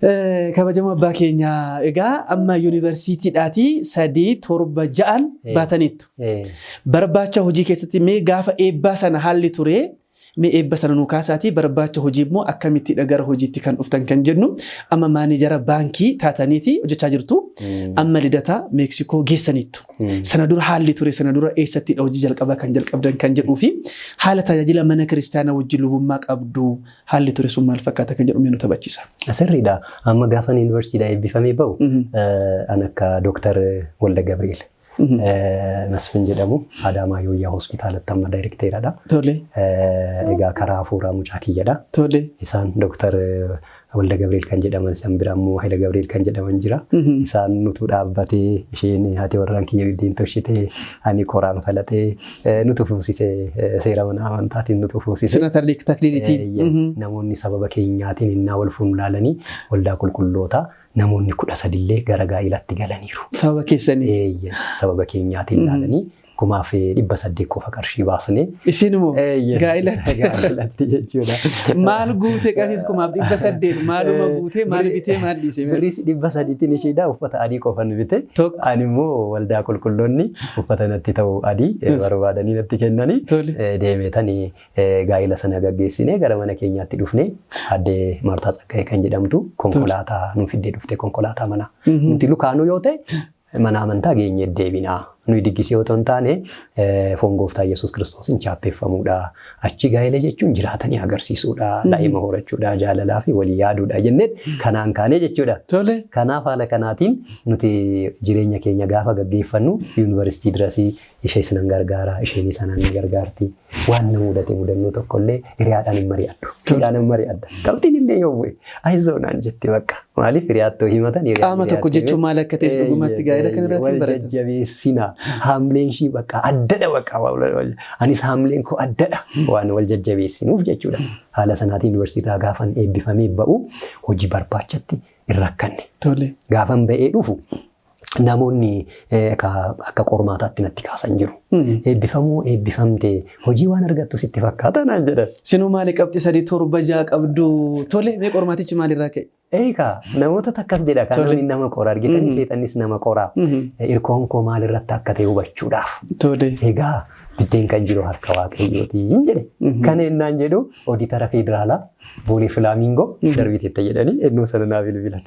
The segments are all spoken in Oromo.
Kabajamoo abbaa keenya, egaa amma yuunivarsiitiidhaatii 3, 7, 6n baataniittu. Barbaacha hojii keessatti mee gaafa eebbaa sana haalli ture, mee eebba sana nuu kaasaatii, barbaacha hojii immoo akkamittidha gara hojiitti kan dhuftan kan jennu, amma maanejara baankii taataniiti hojjechaa jirtu. Amma Lidataa Meeksikoo geessaniittu. Sana dura haalli ture, sana dura eessattidha hojii jalqabaa kan jalqabdan kan jedhuu fi haala tajaajila mana kiristaanaa wajjin lubummaa qabdu haalli ture sun maal fakkaata kan jedhu mee nu taphachiisa. Sirriidha. Amma gaafan yuunivarsiitiidhaa eebbifamee bahu an akka Dooktar Walda Gabriel Masfin jedhamu, Adaamaa Yooyyaa Hospitaalatti amma daayirekteeradha. Egaa karaa hafuuraa mucaa kiyyadha. Isaan Dooktar Walda Gabriel kan jedhaman, isaan bira immoo Hayila Gabriel kan jedhaman jira. Isaan nutu dhaabbatee, isheen haati warraan kiyya biddeen tolchitee, ani qoraan falaxee, nutu fuusisee, seera mana amantaatiin nutu fuusise. Sirna takliiliitiin. Namoonni sababa keenyaatiin innaa wal fuunu laalanii waldaa qulqullootaa namoonni 13llee gara gaa'ilatti galaniiru. Sababa keessanii. Eeyye, sababa keenyaatiin laalanii 1800 qofa qarshii baasnee. Isin immoo gaa'ilatti. Gaa'ilatti jechuudha. Maal guute qasiis 1800, maaluma guute, maal bitee, maal dhiise? Birriis 300tiin isheedha uffata adii qofan bite. Tokko. Ani immoo waldaa qulqulloonni uffata natti ta'u adii barbaadanii natti kennanii deemeetanii gaa'ila sana gaggeessinee gara mana keenyaatti dhufnee, aadde Maartaa Tsaggaa'ee kan jedhamtu konkolaataa nu fiddee dhufte, konkolaataa mana. Nuti lukaanuu yoo ta'e mana amantaa geenyee deebinaa. Nuyi diggisee otoo hin taane foon gooftaa Yesuus Kiristoosiin chaappeeffamuudha. Achi gaa'ela jechuun jiraatanii agarsiisuudha. Daa'ima horachuudha. Jaalalaa fi walii yaaduudha jennee kanaan kaanee jechuudha. Kanaaf haala kanaatiin nuti jireenya keenya gaafa gaggeeffannu yuunivarsiitii dirasii ishee sinan gargaara, isheen sanaan na gargaarti. Waan na mudate mudannoo tokkollee hiriyaadhaan hin mari'adhu. Hiriyaadhaan hin mari'adha. Qabxiin illee yoo bu'e ayizoo naan jetti bakka. Maaliif hiriyaattoo himatan hiriyaan Qaama tokko jechuun maal akka ta'es dhugumatti gaa'ela kana irratti hin Wal baratan. jajjabeessina. Haamleen ishii bakka addadha bakka. Anis haamleen koo addadha waan wal jajjabeessinuuf jechuudha. Haala sanaatiin yuunivarsiitii gaafan eebbifamee ba'u hojii barbaachatti hin rakkanne. Gaafan ba'ee dhufu namoonni akka qormaataatti natti kaasan jiru. Eebbifamuu eebbifamte hojii waan argattu sitti fakkaata naan jedhan. Sinuu maali qabxii 3, 7, 6 qabdu? Tole, mee qormaatichi maalirraa ka'e? Eegaa namoota akkas jedha kan namni nama qora argitanii, seexannis nama qora. Irkoon koo maalirratti akka ta'e hubachuudhaaf. Egaa biddeen kan jiru harka Waaqayyooti jedhe. Kan ennaan jedhu ooditara federaalaa Boolee Filaamingoo darbiteetta jedhanii ennoo sana naa bilbilan.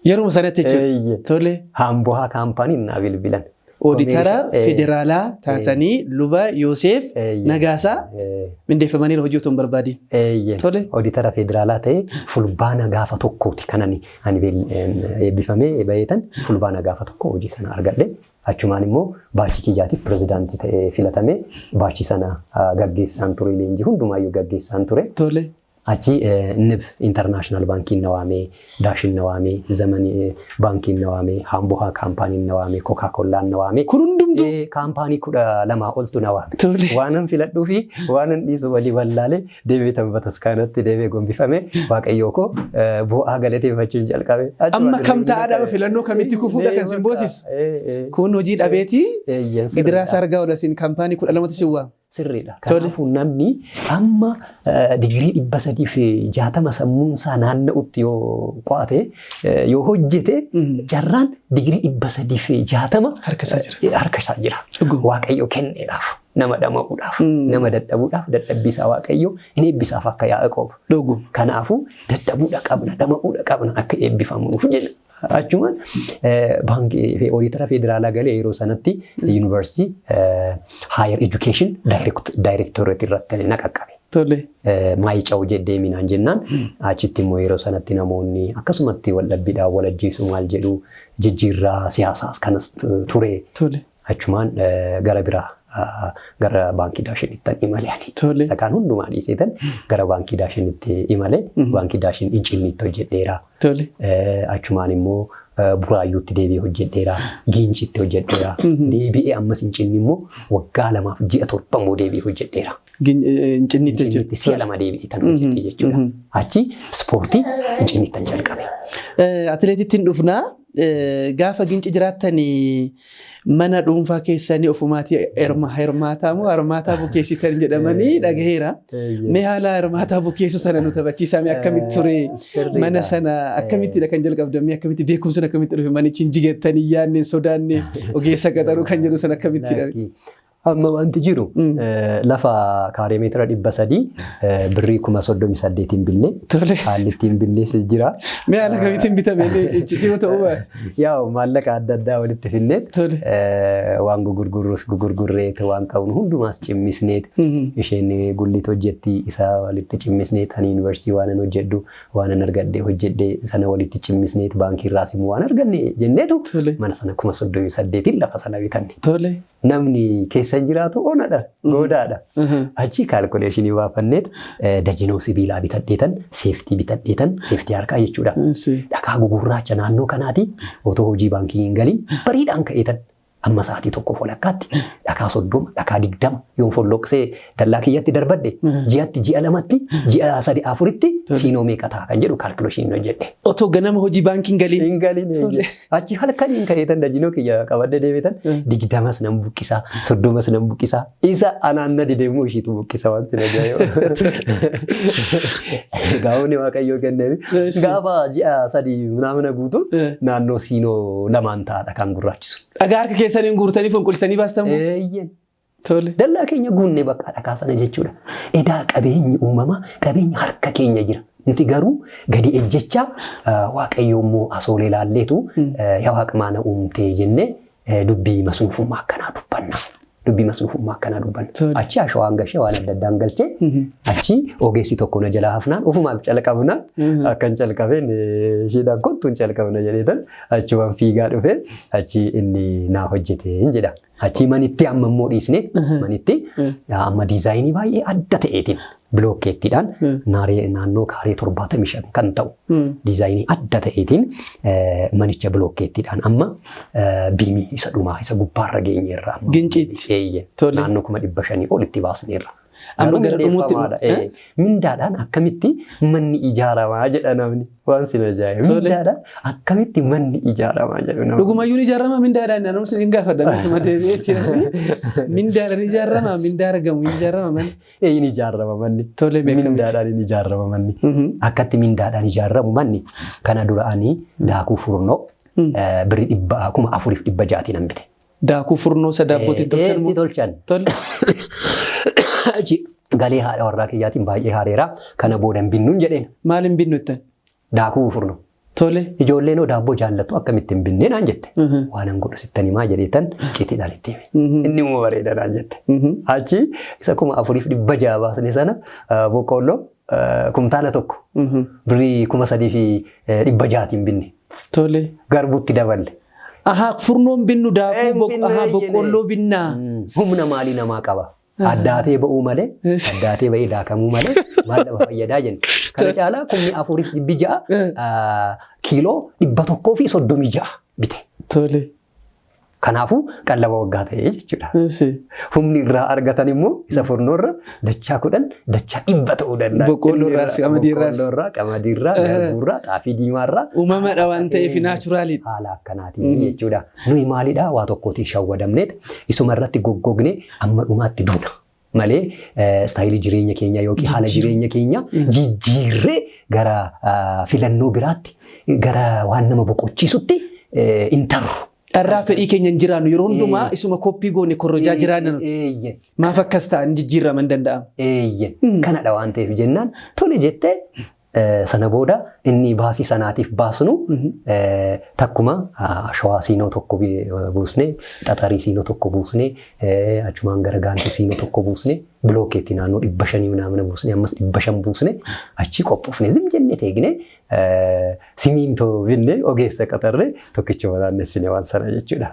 Yeruma sanatti jechuudha. Haambohaa kaampaaniin naa bilbilan. Ooditara federaalaa taatanii luba Yoosef Nagaasaa mindeeffamanii hojii otoo hin barbaadiin. Ooditara federaalaa ta'ee Fulbaana gaafa 1ti kan ani eebbifamee baheetan Fulbaana gaafa 1 hojii sana argadhe. Achumaan immoo baachii kiyyaatiif pirezidaantii ta'ee filatamee baachii sana gaggeessaan ture, leenjii hundumaayyuu gaggeessaan ture. Achi Nib International Baankiin na waamee, Daashin na waamee, Zaman Baankiin na waamee, Haambohaa kaampaaniin na waamee, Kokaa Kollaan na waamee. Kun hundumtuu? Kaampaanii 12 oltu na waame. Waanan filadhuu fi waanan dhiisu walii wallaalee deebi'ee tan bataskaanatti deebi'ee gombifame, Waaqayyoo koo bu'aa galateeffachuun jalqabe. Amma kam ta'aadha, filannoo kamitti kufuudha kan sin boosisu? Kun hojii dhabeetii gidiraa sargaa ola sin kaampaanii 12tu sin waama. Sirriidha. Kanaafuu namni amma digirii 360 sammuun isaa naanna'utti yoo qo'ate, yoo hojjete, carraan digirii 360 harka isaa jira. Harka isaa jira. Waaqayyo kenneedhaaf, nama dhama'uudhaaf, nama dadhabuudhaaf, dadhabbii isaa Waaqayyo hin eebbisaaf akka Yaaqoob. Kanaafuu dadhabuudha qabna, dhama'uudha qabna akka eebbifamuuf jenna. Achumaan baankii ooditara federaalaa galee yeroo sanatti yuunivarsiitii higher education directorate irratti na qaqqabe. Maayica'u jedhee minaan jennaan achitti immoo yeroo sanatti namoonni akkasumatti wal dhabbiidhaan wal ajjeesu maal jedhu, jijjiirraa siyaasaas kanas ture. Achumaan gara biraa gara baankii Daashinitti imale ani. Isa kaan hundumaa dhiiseetan gara baankii Daashinitti imale, baankii Daashin Incinniitti hojjedheera. Achumaan immoo Buraayyuutti deebi'ee hojjedheera. Giincitti hojjedheera. Deebi'ee ammas Incinni immoo waggaa 2f ji'a 7 immoo deebi'ee hojjedheera. Incinniitti jechuudha. Si'a lama deebi'ee tan hojjedhe jechuudha. Achi ispoortii Incinniittan jalqabe. Atileetittiin dhufnaa. Gaafa Ginci jiraattanii mana dhuunfaa keessanii ofumaatii hirmaataa moo harmaataa bukeessitan jedhamanii dhagaheera. Mee haala hirmaataa bukeessuu sana nu taphachiisaa, mee akkamitti ture? Mana sana akkamittidha kan jalqabdan? Mee akkamitti beekumsi akkamitti dhufe? Manichi hin jigettanii yaadne sodaanne ogeessa qaxaruu kan jedhu sana akkamittidha? Amma wanti jiru lafa kaaree meetira 300 birrii 38,000 binne. Haalli ittiin binnes jira. Mee haala kamiitiin bitame iccitii yoo ta'uu baate? Yaa'u, maallaqa adda addaa walitti finneet waan gugurgurrus gugurgurreet, waan qabnu hundumaas cimmisneet, isheen gullit hojjetti, isa walitti cimmisneet, ani yuunivarsiitii waan an hojjedhu waan an argadhe hojjedhe sana walitti cimmisneet, baankii irraas immoo waan arganne jenneetu mana sana 38,000 lafa sana bitanne. Namni keessa jiraatu onadha, goodaadha. Achi calculation baafanneet dajinoo sibiilaa bitadheetan, safety bitadheetan, safety harkaa jechuudha. Dhakaa gugurraacha naannoo kanaati otoo hojii baankii hin galiin bariidhaan ka'eetan amma sa'aatii tokkoof walakkaatti dhakaa 30, dhakaa 20 yoon folloqsee dallaa kiyyatti darbadhe, ji'atti, ji'a lamatti, ji'a sadi afuritti siinoo meeqa ta'a kan jedhu calculation hojjedhe. Otoo ganama hojii baankii hin galiin. Hin galiin. Achi halkaniin ka'eetan dajinoo kiyya qabadde deebitan, 20s nan buqqisaa, 30s nan buqqisaa, isa anaan na dide immoo ishiitu buqqisa, waan sin ajaa'iba. Gaa'onni Waaqayyoo kenneef gaafa ji'a 3 naamna guutu naannoo siinoo lamaan ta'a dhakaan gurraachisu. Dhagaa harka keessaniin guurtanii fonqolchitanii baastan moo? Eeyyeen. Dallaa keenya guunnee bakka dhakaa sana jechuudha. Edaa qabeenyi uumamaa, qabeenyi harka keenya jira. Nuti garuu gadi ejjechaa, Waaqayyo immoo asoolee ilaalleetu yaa Waaqa maana uumtee jennee dubbii masnuufummaa akkanaa dubbanna. Dubbii masnuufummaa akkanaa dubbanna. Achi ashawaan gashee, waan adda addaan galchee, achi ogeessi tokko na jalaa hafnaan ofumaaf calqabnaan akkan calqabeen isheedhaan kottuun calqabna jedheetan achumaan fiigaa dhufee achi inni naa hojjeteen jedha. Achi manitti amma immoo dhiisne, manitti amma design baay'ee adda ta'eetiin bilookkeettiidhaan naannoo kaaree 75 kan ta'u design adda ta'eetiin manicha bilookkeettiidhaan amma beam isa dhumaa isa gubbaarra geenyeerra amma. Ginciitti. Eeyyee. Naannoo 500,000 olitti baasneerra. Amma gara dhumuutti. Mindaadhaan akkamitti manni ijaaramaa jedha namni, waan sin ajaa'iba. Mindaadhaan akkamitti manni ijaaramaa jedhu namni. Dhugumayyuu ni ijaarama mindaadhaan? Naannoo sin hin gaafadha, akkasuma deebi'eetti. Mindaadhaan ijaarama, mindaa argamu ni ijaarama manni? Ee, ni ijaarama manni. Tole, beekamti. Mindaadhaan ni ijaarama manni. Akkatti mindaadhaan ijaaramu manni kana dura ani daakuu furnoo birrii 4,600n nan bite. Daakuu furnoo isa daabbootiin tolchan moo? Tolchan. Achi galee haadha warraa kiyyaatiin baay'ee haareera. Kana booda hin binnuun jedheen. Maal hin binnu jettan? Daakuu furnoo. Ijoolleen hoo daabboo jaallatu, akkamitti hin binnee naan jette. Waan an godhu sittan himaa jedheetan citiidhaan itti hime. Inni immoo bareeda naan jette. Achi isa 4,600 baasne sana boqqoolloo kumtaala tokko birrii 3,600n binne. Garbuutti daballe. Ahaa, furnoon binnu, daakuu boqqoolloo binnaa. Humna maalii namaa qaba? Addaatee ba'uu malee, addaatee ba'ee daakamuu malee maal nama fayyadaa jenna. Kana caalaa 4,600 kiiloo 136 bite. Kanaafuu qallaba waggaa ta'ee jechuudha. Humni irraa argatan immoo isa furnoorra dachaa 10, dachaa 100 ta'uu danda'a. Boqqoolloo irraas, qamadii irraas. Boqqoolloo irraa, qamadii irraa, garbuu irraa, xaafii diimaa irraa. Uumamadha waan ta'eef naturaliidha. Haala akkanaatiin jechuudha. Nuyi maalidhaa, waa tokkootiin shawwadamneet isuma irratti goggognee amma dhumaatti duuna. Malee style jireenya keenyaa yookiin haala jireenya keenyaa jijjiirree gara filannoo biraatti, gara waan nama boqochiisutti hin tarru. Dharraa fedhii keenya hin jiraannu, yeroo hundumaa isuma copy goone korrojaa jiraanna nuti. Maaf akkas ta'an jijjiirama hin danda'amu? Eeyye. Kanadha waan ta'eef jennaan tole jettee, sana booda inni baasii sanaatiif baasnu takkuma ashawaa siinoo tokko buusnee, xaxarii siinoo tokko buusnee, achumaan gara gaantuu siinoo tokko buusnee, bilookeetti naannoo 500 naamna buusnee, ammas 500 buusnee, achi qophoofne zim jennee teegnee, simiintoo binnee, ogeessa qaxarree, tokkichuma naannessine waan sana jechuudha.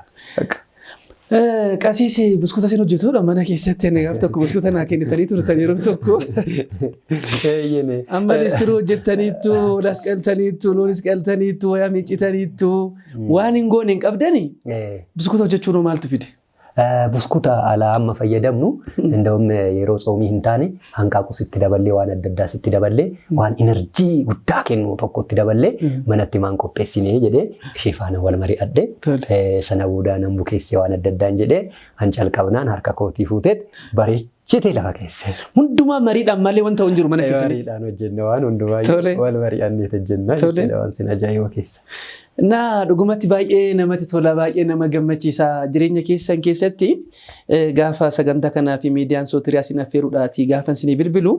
Qasiis, buskuta isin hojjetudha mana keessatti, ani gaaf tokko buskuta naa kennitanii turtan yeroo tokko. Amma listiruu hojjettaniittu, las qaltaniittu, loonis qaltaniittu, wayaa miiccitaniittu, waan hin goone hin qabdani, buskuta hojjechuun maaltu fide? Buskuta alaa amma fayyadamnu እንደውም yeroo tsoomii hin taane hanqaaqus itti daballee, waan adda addaas itti daballee, waan energy guddaa kennu tokko itti daballee manatti maan qopheessinee jedhee ishee faana wal mari'adhe. Sana booda nan bukeessee, waan adda addaan jedhee an calqabnaan harka kootii fuuteet bareechitee lafa keesse. Hundumaa mariidhaan malee wanta hin jiru mana keessanitti. Mariidhaan hojjenna, waan hundumaa wal mari'annee hojjenna jechuudha, waan sin ajaa'iba keessa. Na dhugumatti baay'ee namatti tola, baay'ee nama gammachiisa. Jireenya keessan keessatti gaafa sagantaa kanaa fi miidiyaan Sootiriyaa isin affeeruudhaati gaafa isinii bilbilu,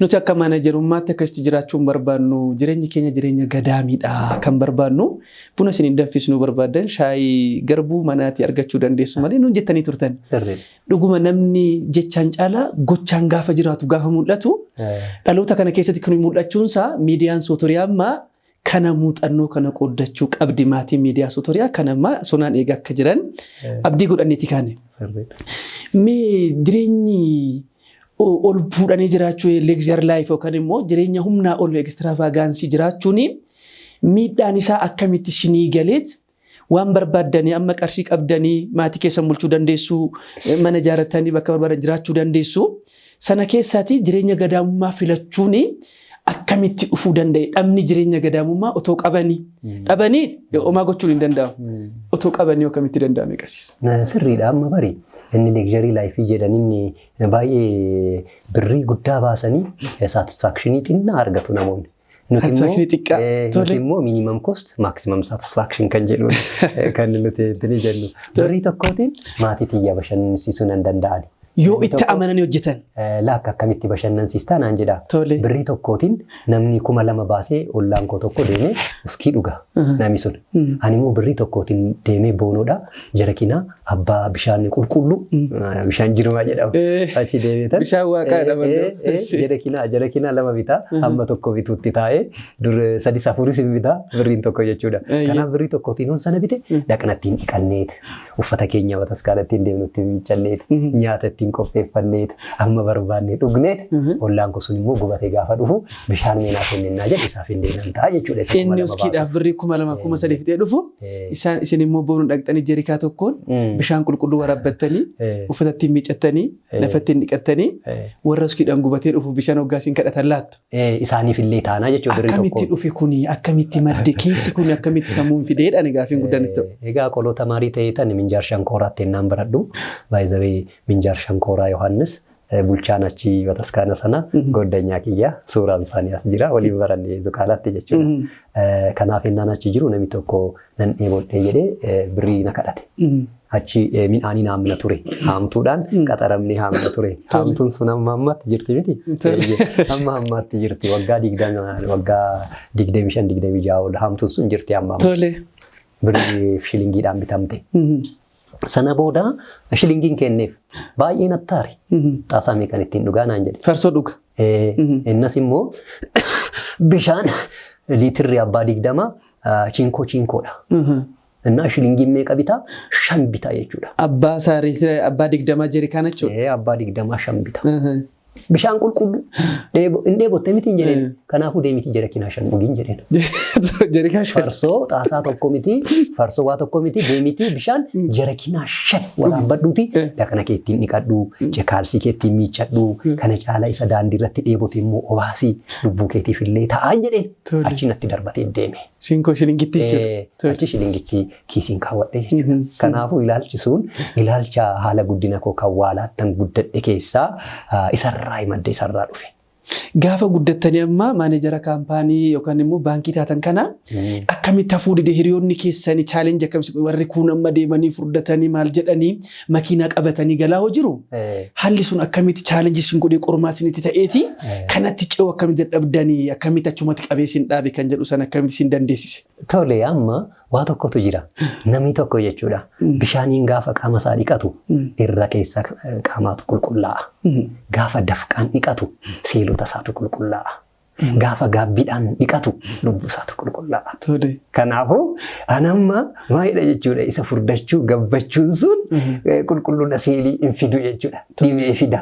nuti akka maanajerummaatti akkasitti jiraachuu hin barbaannu, jireenyi keenya jireenya gadaamiidha kan barbaannu, buna isin hin danfisnuu barbaadan shaayii garbuu manaatii argachuu dandeessu malee nuun jettanii turtan. Dhuguma namni jechaan caalaa gochaan gaafa jiraatu, gaafa mul'atu, dhaloota kana keessatti kun mul'achuunsaa miidiyaan Sootiriyaa ammaa kana muuxannoo kana qooddachuu qabdi. Maatiin miidiyaa Sootiriyaa kana ammaa sonaan eegaa akka jiran abdii godhanneeti kaane. Mee jireenyi ol fuudhanii jiraachuu, luxury life, yookaan immoo jireenya humnaa ol, extravagance jiraachuun miidhaan isaa akkamitti isinii galeet, waan barbaaddanii amma qarshii qabdanii maatii keessan bulchuu dandeessu, mana ijaarratanii bakka barbaadan jiraachuu dandeessu. Sana keessaati jireenya gadaamummaa filachuun akkamitti dhufuu danda'e? Dhabni jireenya gadaamummaa otoo qabanii, dhabanii homaa gochuun hin danda'amu. Otoo qabanii akkamitti danda'ame qasiis? Sirriidha. Amma bari inni luxury life jedhan, inni baay'ee birrii guddaa baasanii satisfaction xinnaa argatu namoonni. Satisfaction xiqqaa. Nuti immoo minimum cost maximum satisfaction kan jedhu kan nuti ittiin jennu. Birrii tokkootiin maatii tiyya bashannansiisuu nan danda'ani. Yoo itti amananii hojjetan. Laakka akkamitti bashannansiistaa naan jedha. Birrii tokkootiin namni 2000 baasee ollaan koo tokko deemee uskii dhuga namni sun. Ani immoo birrii tokkootiin deemee boonoodha. Jarakinaa abbaa bishaan qulqulluu, bishaan jirmaa jedhama. Achi deemee tan. Bishaan waaqaa jedhama. Jarakinaa lama bitaa, hamma tokko bituutti taa'ee dur sadis afuris hin bitaa birriin tokko jechuudha. Kanaaf birrii tokkootiin hon sana bite dhaqna ittiin dhiqanneet, uffata keenya bataskaana ittiin deemnu ittiin miiccanneet, nyaata ittiin qopheeffanneet, amma barbaanne dhugneet, ollaan kun sun immoo gubatee gaafa dhufu bishaan meenaa kennennaa jedhe isaaf hin deeman ta'a jechuudha. Inni uskiidhaaf birrii 2000 3000 fixee dhufu, isaan isin immoo boonu dhaqxanii jerikaa tokkoon bishaan qulqulluu waraabbattanii, uffata ittiin miiccattanii, lafa ittiin dhiqattanii, warra uskiidhaan gubatee dhufu bishaan hoggaa isin kadhatan laattu. Isaaniif illee taanaa jechuudha birrii tokko. Akkamitti dhufe kuni, akkamitti madde keessi kuni, akkamitti sammuun fideedhaan gaafiin guddaan itti ta'u? Egaa qoloo tamaarii ta'ee tan Minjaar Shankooraatti ennaan baradhu, baay'ee Minjaar Shankooraa Yohaannis bulchaan achi bataskaana sana goddanyaa kiyya, suuraan isaanii as jira, waliin baranne Zuqaalaatti jechuudha. Kanaaf ennaan achi jiru namni tokko nan dheebodhee jedhee birrii na kadhate. Achi midhaanii haamna ture. Haamtuudhaan qaxaramnee haamna ture. Haamtuun sun amma ammaatti jirti miti? Amma ammaatti jirti. Waggaa 20, waggaa 25, 26 ol haamtuun sun jirti amma ammaatti. Birrii shilingiidhaan bitamte. Sana booda shilingiin kenneef, baay'ee nattaari. Xaasaa meeqan ittiin dhugaa naan jedhe. Farsoo dhuga. Innas immoo bishaan liitirri abbaa 20 chinkoo chinkoodha. Innaa shilingiin meeqa bitaa? Shan bitaa jechuudha. Abbaa saarii abbaa 20 jeerikaan jechuudha. Abbaa 20 shan bita. Bishaan qulqulluu hin dheebotte miti hin jedheen. Kanaafuu deemiti jarakinaa shan dhugiin jedheen. Jerikaan shan. Farsoo xaasaa tokko miti, farsoo waa tokko miti, deemiti bishaan jarakinaa shan waraabbadhuuti dhaqna kee ittiin dhiqadhu, kaalsii kee ittiin miiccadhu, kana caalaa isa daandii irratti dheebote immoo obaasii, lubbuu keetiif illee ta'aan jedheen. Achi natti darbatee deeme. Shinkoo shilingitti jechuudha. Achi shilingitti kiisiin kaawwadhe jechuudha. Kanaafuu ilaalchi sun ilaalcha haala guddina koo kan waalaattan guddadhe keessaa isarraa madde, isarraa dhufe. Gaafa guddattanii amma manager company yookaan immoo baankii taatan kana akkamitti hafuu dide? Hiriyoonni keessanii challenge akkamitti, warri kuun amma deemanii furdatanii maal jedhanii makiinaa qabatanii galaa hoo jiru. Haalli sun akkamitti challenge isin godhee, qormaata isinitti ta'eeti kanatti ce'u, akkamitti dadhabdanii, akkamitti achumatti qabee isin dhaabe kan jedhu sana akkamitti isin dandeessise? Tole, amma waa tokkotu jira. Namni tokko jechuudha. Bishaaniin gaafa qaama isaa dhiqatu irra keessa qaamaatu qulqullaa'a. Gaafa dafqaan dhiqatu seelota isaatu qulqullaa'a. Gaafa gaabbiidhaan dhiqatu lubbuu isaatu qulqullaa'a. Kanaafuu anamma maalidha jechuudha, isa furdachuu gabbachuun sun qulqullina seelii hin fidu jechuudha. Dhibee fida.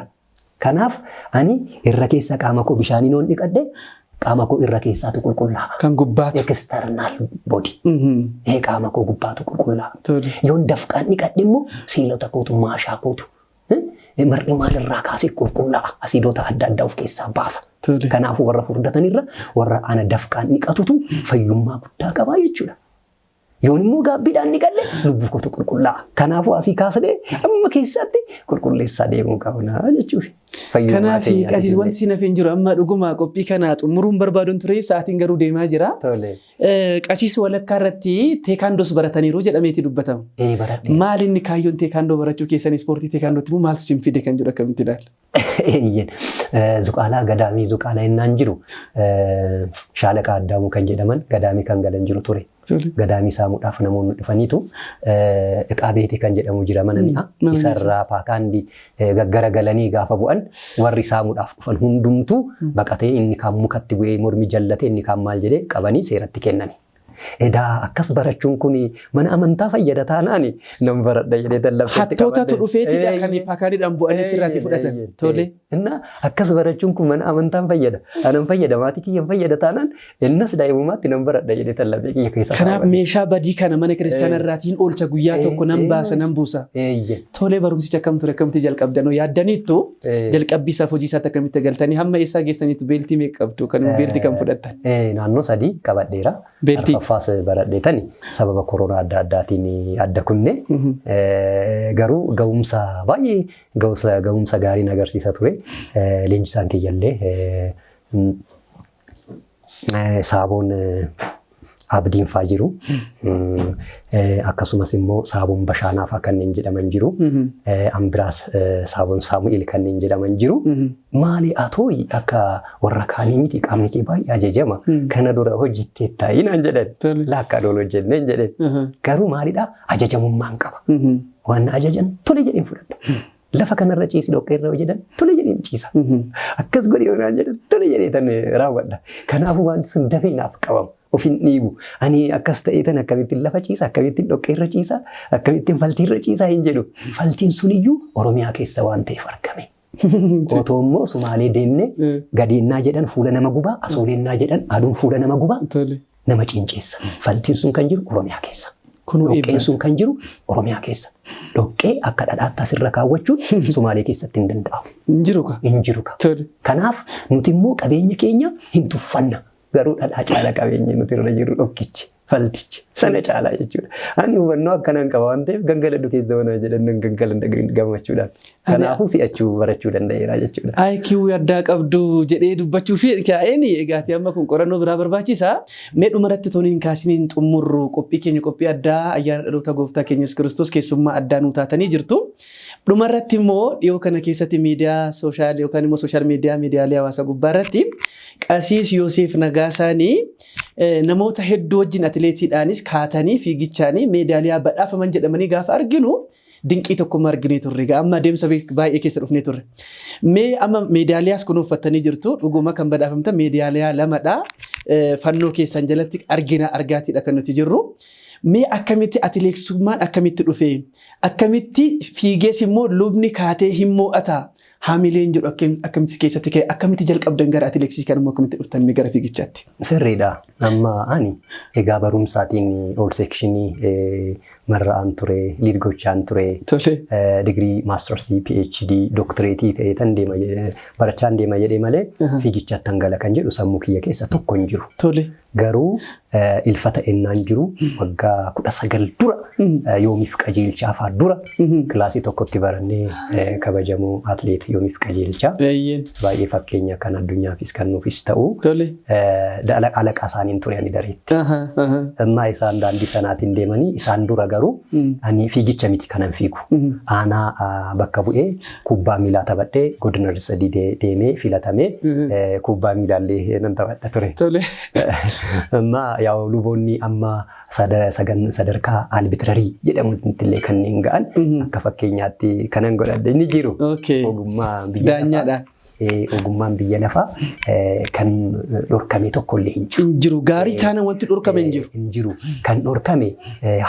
Kanaaf ani irra keessa qaama koo bishaaniin hoon dhiqadhe Qaama koo irra keessaatu qulqullaa'a. Kan gubbaatu. External body. Qaama koo gubbaatu qulqullaa'a. Yoon dafqaan dhiqadhe immoo seelota kootu, maashaa kootu, mar'i maalirraa kaasee qulqullaa'a. Asiidota adda addaa of keessaa baasa. Kanaafuu warra furdatanirra warra ana dafqaan dhiqatutu fayyummaa guddaa qabaa jechuudha. Yoon immoo gaabbiidhaan dhiqadhe lubbuu kootu qulqullaa'a. Kanaafuu asii kaasnee amma keessatti qulqulleessaa deemuu qabna jechuudha. Kanaaf qasiis wanti si naaf hin jiru amma dhuguma qophii kana xumuruun barbaaduun ture, sa'aatiin garuu deemaa jira. Qasiis walakkaa irratti teekaandoos barataniiru jedhameeti dubbatama. Maal inni kaayyoon teekaandoo barachuu keessan, ispoortii teekaandootti immoo maaltu isin fide kan jedhu akkamitti ilaala? Eeyyen. Zuqaalaa gadaamii Zuqaalaa innaan jiru Shaalaqa Addaamuu kan jedhaman gadaamii kan galan jiru ture. Gadaamii saamuudhaaf namoonni dhufaniitu iqaa beetii kan jedhamu jira, mana mi'a. Isarraa paakaandii gaggaragalanii gaafa bu'an warri saamuudhaaf dhufan hundumtuu baqatee, inni kaan mukatti bu'ee mormi jallatee, inni kaan maal jedhee qabanii seeratti kennani. Edaa akkas barachuun kun mana amantaa fayyada taanaan nan baradha jedhee tallafeetti. Hattootatu dhufeetidha kan paakaaniidhaan bu'anii achirraatii fudhatan. Tole. Inna akkas barachuun kun mana amantaan fayyada. Anan fayyada, maatii kiyyan fayyada taanaan innas daa'imummaatti nan baradha jedhee tallafee kiyya keessa. Kanaaf meeshaa badii kana mana kiristaanaa irraatiin oolcha, guyyaa tokko nan baasa, nan buusa. Tole, barumsicha akkam ture, akkamitti jalqabdanoo yaaddaniittu, jalqabbii isaaf hojii isaatti akkamitti galtanii, hamma eessaa geessaniitu, beeltii meeqa qabdu kan beeltii kan fudhattan? Naannoo 3 qabadheera. Beeltii. Arfaffaas baradheetani sababa koronaa adda addaatiin adda kunne, garuu ga'umsa baay'ee ga'umsa gaariin agarsiisa ture. Leenjisaan kiyyallee Saaboon Abdiin faa jiru. Akkasumas immoo Saaboon Bashaanaa faa kanneen jedhaman jiru. Ambiraas Saaboon Saamu'eel kanneen jedhaman jiru. Maali atooyi, akka warra kaanii miti, qaamni kee baay'ee ajajama. Kana dura hojjettee taa'ii naan jedhan. Lakka loon hojjenneen jedhan. Garuu maalidhaa, ajajamummaan qaba. Waan ajajan tole jedheen fudhadha. Lafa kanarra ciisi, dhoqqee irra jedhan tole jedheen ciisa. Akkas godhi yoo naan jedhan tole jedhee tan raawwadha. Kanaafuu wanti sun dafee naaf qabama. Of hin dhiibu. Ani akkas ta'ee tan akkamittiin lafa ciisa, akkamittiin dhoqqee irra ciisa, akkamittiin faltii irra ciisa hin jedhu. Faltiin suniyyuu Oromiyaa keessa waan ta'eef argame. Otoo immoo Sumaalee deemne gadeennaa jedhan fuula nama gubaa, asooleennaa jedhan aduun fuula nama gubaa, nama cinceessa. Faltiin sun kan jiru Oromiyaa keessa. Dhoqqeen sun kan jiru Oromiyaa keessa. Dhoqqee akka dhadhaatti asirra kaawwachuun Sumaalee keessatti hin danda'amu. Hin jiru ka. Hin jiru ka. Kanaaf nuti immoo qabeenya keenya hin tuffanna. Garuu dhadhaa caala qabeenya nuti irra jiru dhokkichi, faltichi sana caalaa jechuudha. Ani hubannoo akkanaan qaba waan ta'eef gangaladhu keessa mana jedhan nan gangaladha gammachuudhaan. Kanaafuu si'achuu barachuu danda'eera jechuudha. IQ addaa qabdu jedhee dubbachuu fi kaa'een egaati, amma kun qorannoo biraa barbaachisa. Mee dhumarratti toniin kaasiniin xumurru qophii keenya, qophii addaa ayyaana dhaloota gooftaa keenya Yesuus Kiristoos, keessummaa addaa nuu taatanii jirtu. Dhumarratti immoo dhiyoo kana keessatti miidiyaa social yookaan immoo social media, miidiyaalee hawaasaa gubbaa irratti Qasiis Yoseef Nagaasaanii namoota hedduu wajjin atileetiidhaanis kaatanii fiigichaanii meedaaliyaa badhaafaman jedhamanii gaafa arginu dinqii tokko arginee turre. Egaa amma adeemsa baay'ee keessa dhufnee turre. Mee amma meedaaliyaas kun uffattanii jirtu, dhuguma kan badhaafamtan meedaaliyaa lamadha. Fannoo keessan jalatti argina, argaatiidha kan nuti jirru. Mee akkamitti atileeksummaan akkamitti dhufe? Akkamitti fiigees immoo lubni kaatee hin mo'ata? Haamileen jedhu akkamitti si keessatti ka'e? Akkamitti jalqabdan gara atileeksii kan immoo akkamitti dhuftan mee gara fiigichaatti? Sirriidha. Amma ani egaa barumsaatiin all sectionii marra'aan ture, lead gochaan ture. Digirii maastarsii, PhD, dooktireetii ta'ee tan deema barachaan deema jedhee malee fiigichaatti hangala kan jedhu sammuu kiyya keessa tokko hin jiru. Garuu ilfa ta'ennaan jiru waggaa 19 dura, Yoomiif Qajeelchaa fa'aa dura kilaasii tokkotti barannee, kabajamoo atleet Yoomiif Qajeelchaa baay'ee fakkeenya kan addunyaafis kan nuufis ta'u, alaqaa isaaniin ture ani dareetti. Ammaa isaan daandii sanaatiin deemanii isaan dura garuu ani fiigicha miti kanan fiigu. Aanaa bakka bu'ee kubbaa miilaa taphadhee godina sadii deemee filatamee kubbaa miilaallee nan taphadha ture. Amma yaa'u luboonni amma sadarkaa arbitrary jedhamutti illee kanneen ga'an akka fakkeenyaatti kanan godhadhe ni jiru. Ogummaa biyya lafaa. Ogummaan biyya lafaa kan dhorkame tokko illee hin jiru. Hin jiru. Gaarii taanaan wanti dhorkame hin jiru. Hin jiru. Kan dhorkame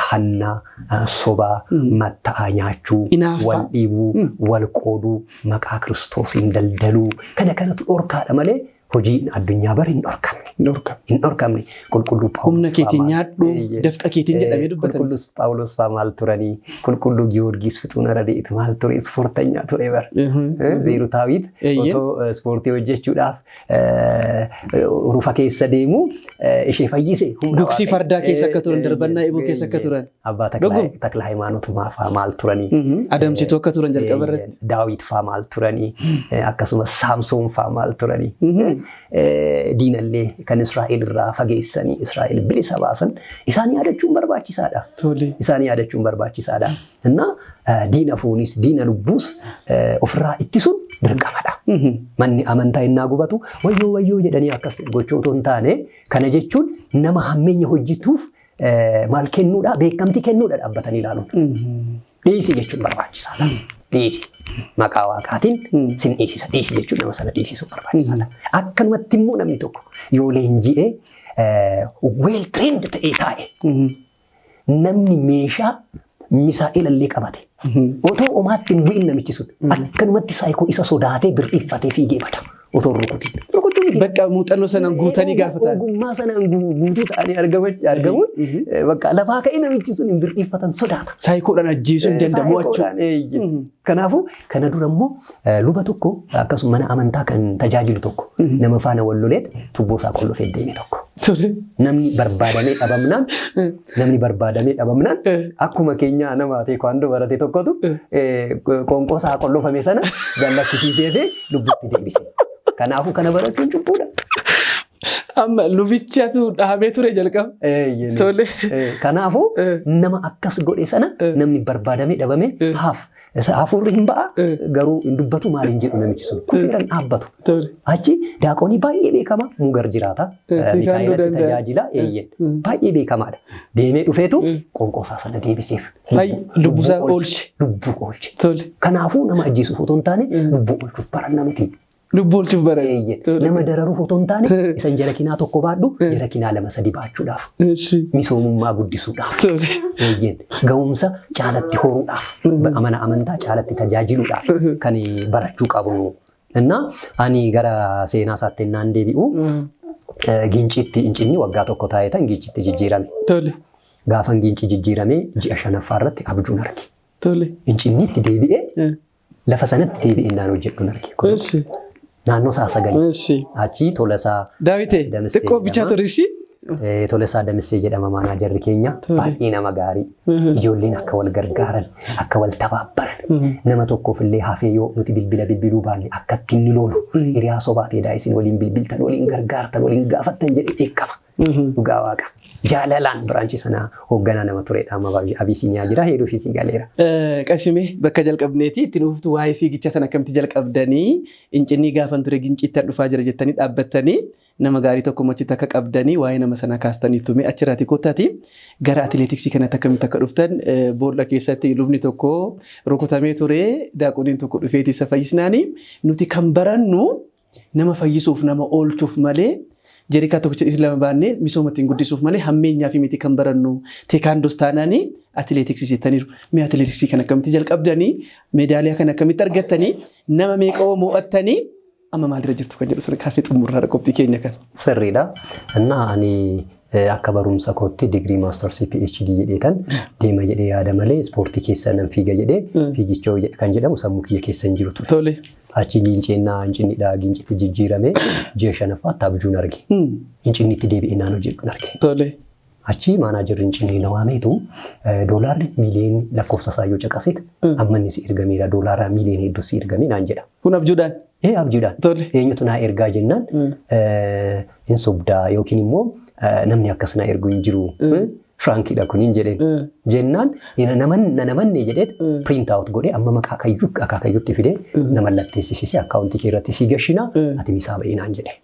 hanna, sobaa, matta'aa nyaachuu, wal dhiibuu, wal qooduu, maqaa Kiristoosiin daldaluu kana kanatu dhorkaadha malee Hojiin addunyaa bari hin dhorkamne. Hin dhorkamne. Qulqulluu Phaawulos Humna keetiin nyaadhu, dafqa keetiin jedhamee dubbatame. Qulqulluu Phaawulos fa'aa maal turanii? Qulqulluu Giyoorgis Fixuuna Radeet maal ture? Ispoortanyaa ture bara. Beerutaawit otoo ispoortii hojjechuudhaaf rufa keessa deemu ishee fayyise. Gugsii fardaa keessa akka turan, darbannaa eeboo keessa akka turan. Abbaa Takla Hayimaanoot fa'aa maal turanii? Adamsituu akka turan jalqaba irratti. Daawit fa'aa maal turanii? Akkasumas Saamsoon fa'aa maal turanii? Diinallee kan Israa'el irraa fageessanii Israa'el bilisa baasan isaan yaadachuun barbaachisaadha. Isaan yaadachuun barbaachisaadha. Innaa diina foonis diina lubbuus ofirraa ittisuun dirqamadha. Manni amantaa innaa gubatu wayyoo wayyoo jedhanii akkas gochuu otoo hin taane, kana jechuun nama hammeenya hojjetuuf maal kennuudha, beekamtii kennuudha dhaabbatanii ilaaluun. Dhiisi jechuun barbaachisaadha. Dhiisi. Maqaa waaqaatiin sin dhiisisa. Dhiisi jechuun nama sana dhiisisuun barbaachisaadha. Akkanumatti immoo namni tokko yoo leenji'ee well trained ta'ee taa'e, namni meeshaa misaa'ela illee qabate, otoo omaatti hin bu'in namichi sun akkanumatti saayikoo isa sodaatee bir'iiffatee fiigee bada. Otoo hin rukutin. Rukuchuu miti. Bakka muuxannoo sanaan guutanii gaafatan. Ogummaa sanaan guutuu ta'anii argamuun bakka lafaa ka'ee namichi sun hin bir'iiffatan, sodaata. Saayikoodhaan ajjeesuu hin danda'amu jechuudha. Kanaafuu kana dura immoo luba tokko, akkasuma mana amantaa kan tajaajilu tokko, nama faana wal loleet tubboo isaa qollofee deeme tokko. Namni barbaadamee dhabamnaan akkuma keenya nama teekwaandoo barate tokkotu qoonqoo isaa qollofame sana gallakkisiisee fi lubbutti deebise. Kanaafuu kana barachuun cubbuudha. Amma lubichatu dhahamee ture jalqaba. Tole. Kanaafuu nama akkas godhe sana namni barbaadamee dhabame haaf. Hafuurri hin ba'a, garuu hin dubbatu, maal hin jedhu, namichi sun. Kufeera, hin dhaabbatu. Achi daaqonii baay'ee beekama Mugar jiraata. Mikaa'elatti tajaajila, eeyyen. Baay'ee beekamaadha. Deemee dhufeetu qoonqoo isaa sana deebiseef. Lubbuusaa oolche. Lubbuu oolche. Kanaafuu nama ajjeesuuf otoo hin taane lubbuu oolchuuf baranna miti. Lubbuu oolchuuf baran. Nama dararuuf otoo hin taane isan jara kinaa tokko baadhu jara kinaa lama sadi baachuudhaaf. Misoomummaa guddisuudhaaf. Eeyyeen. Ga'umsa caalatti horuudhaaf. Amana amantaa caalatti tajaajiluudhaaf kan barachuu qabnu. Innaa ani gara seenaa isaatti innaan deebi'u, Giincitti Incinni waggaa tokko taa'ee tan Giincitti jijjiirame. Gaafan Giinci jijjiiramee ji'a shanaffaa irratti abjuun arge. Incinniitti deebi'ee, lafa sanatti deebi'ee naan hojjedhuun arge. Naannoo isaa 9. Achi Tolasaa Daawitee xiqqoo bichaa ture ishii. Tolasaa Damissee jedhama maanaajarri keenya. Baay'ee nama gaarii. Ijoolleen akka wal gargaaran, akka wal tabaabbaran, nama tokkoof illee hafee yoo nuti bilbila bilbiluu baanne akka ittiin ni lolu. Hiriyaa sobaateedhaa, isin waliin bilbiltan, waliin gargaartan, waliin gaafattan jedhee dheekkama. Dhugaa waaqa. Jaalalaan branch sana hoogganaa nama turedha. Amma Abisiiniyaa jira, hedduu fi galeera. Qashimee bakka jalqabneeti itti nuuftu, waa'ee fiigichaa sana akkamitti jalqabdanii, Incinnii gaafan ture Ginciitti dhufaa jira jettanii dhaabbattanii, nama gaarii tokko mochitti akka qabdanii waa'ee nama sanaa kaastanii tume, achirraati koottaati gara atileetiksii kanatti akkamitti akka dhuftan, boolla keessatti lubni tokko rukutamee ture, daaqoniin tokko dhufeeti isa fayyisnaanii, nuti kan barannu nama fayyisuuf, nama oolchuuf malee, jerikaa tokkicha dhisi lama baannee misooma ittiin guddisuuf malee hammeenyaa fi miti kan barannu, teekaandoos taanaanii atileetiksii jettaniiru. Mee atileetiksii kan akkamitti jalqabdanii, meedaaliyaa kan akkamitti argattanii, nama meeqa mo'attanii, amma maalirra jirtu kan jedhu sana kaasee xumurraa qophii keenya kan. Sirriidha. Innaa ani akka barumsa kootti digirii, maastarsii, PhD jedheetan deema jedhee yaada malee ispoortii keessa nan fiiga jedhee fiigicha kan jedhamu sammuu kiyya keessa hin jiru ture. Achi giinceennaa Incinnidhaa Giincitti jijjiiramee ji'a shanaffaatti abjuun arge. Incinnitti deebi'ee naan hojjedhuun arge. Achi maanaajarri Incinnii na waameetu, doolaarri miiliyoonii lakkoofsa isaa yoo caqaseet amma inni si ergameera, doolaara miiliyoonii hedduu si ergame naan jedha. Kun abjuudhaan. Ee, abjuudhaan. Eenyutu naa ergaa jennaan, hin sobdaa yookiin immoo namni akkas naa ergu hin jiru. Prankiidha kun hin jedheen. Jennaan na namanne jedheet print out godhee amma maqaa kayyuu akaakayyuutti fidee na mallatteessisee, akkaawuntii kee irratti sii gashinaa, ati misaa ba'ee naan jedhe.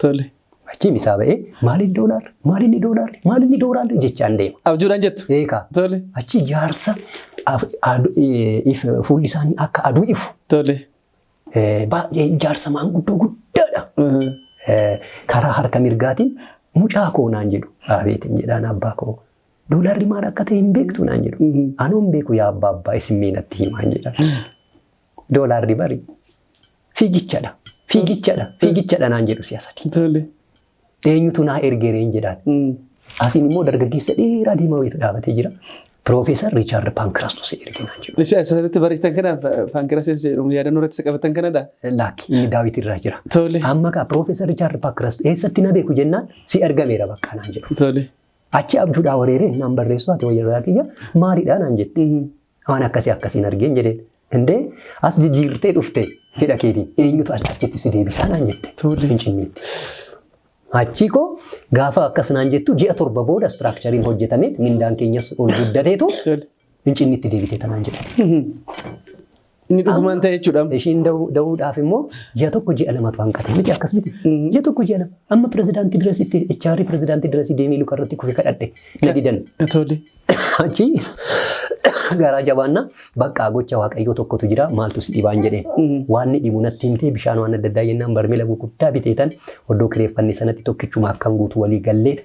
Achi misaa ba'ee, maaliin doolaarri, maalinni doolaarri, maalinni doolaarri jechaan deema. Abjuudhaan jettu. Eekaa. Achi jaarsa fuulli isaanii akka aduu ifu. Baay'ee jaarsa maanguddoo guddaadha. Karaa harka mirgaatiin mucaa koo naan jedhu. Abeetiin jedhaan, abbaa koo. Doolaarri maal akka ta'e hin beektu naan jedhu. Anoo hin beeku yaa abbaa, abbaa isin mee natti himaan jedhan. Doolaarri bari fiigichadha. Fiigichadha. Fiigichadha naan jedhu si'a sadi. Tole. Eenyutu naa ergereen jedhaan. Asiin immoo dargaggeessa dheeraa diimaa wayiitu dhaabatee jira. Piroofeesar Riichaard Paankiraastus erge naan jedhu. Isa asirratti barreessitan kana Paankiraastus jedhamu yaadannoo irratti isa qabatan kanadha. Lakki inni Daawit irraa jira. Tole. Amma kaa Piroofeesar Riichaard Paankiraastus eessatti na beeku jennaan si ergameera bakka naan jedhu. Tole. Achi abjuudhaa wareeree naan barreessu ati wayyaa kiyya maalidhaa naan jette. Waan akkasii akkasiin argeen jedheen. Indee as jijjiirtee dhufte fedha keetiin eenyutu achitti si deebisaa naan jette. Tole. Fincinneetti. Achi koo gaafa akkas naan jettu ji'a 7 booda structureiin hojjetamee mindaan keenyas ol guddateetu Tole. Fincinnitti deebitee tanaan jedhan. Inni dhugumaan ta'e jechuudha. Ishiin da'uudhaaf immoo ji'a 1 ji'a 2tu hanqate miti akkas miti. Ji'a 1 ji'a 2 amma pirezidaantii dirasitti HR pirezidaantii dirasii deemee luka irratti kufee kadhadhe na didan. Tole. Achi garaa jabaannaa bakka gocha waaqayyoo tokkotu jira maaltu si dhibaan jedheen. Waan ni dhibu natti himtee bishaan waan adda addaa jennaan barmeela gurguddaa biteetan oddoo kireeffanne sanatti tokkichuma akkan guutuu walii gallee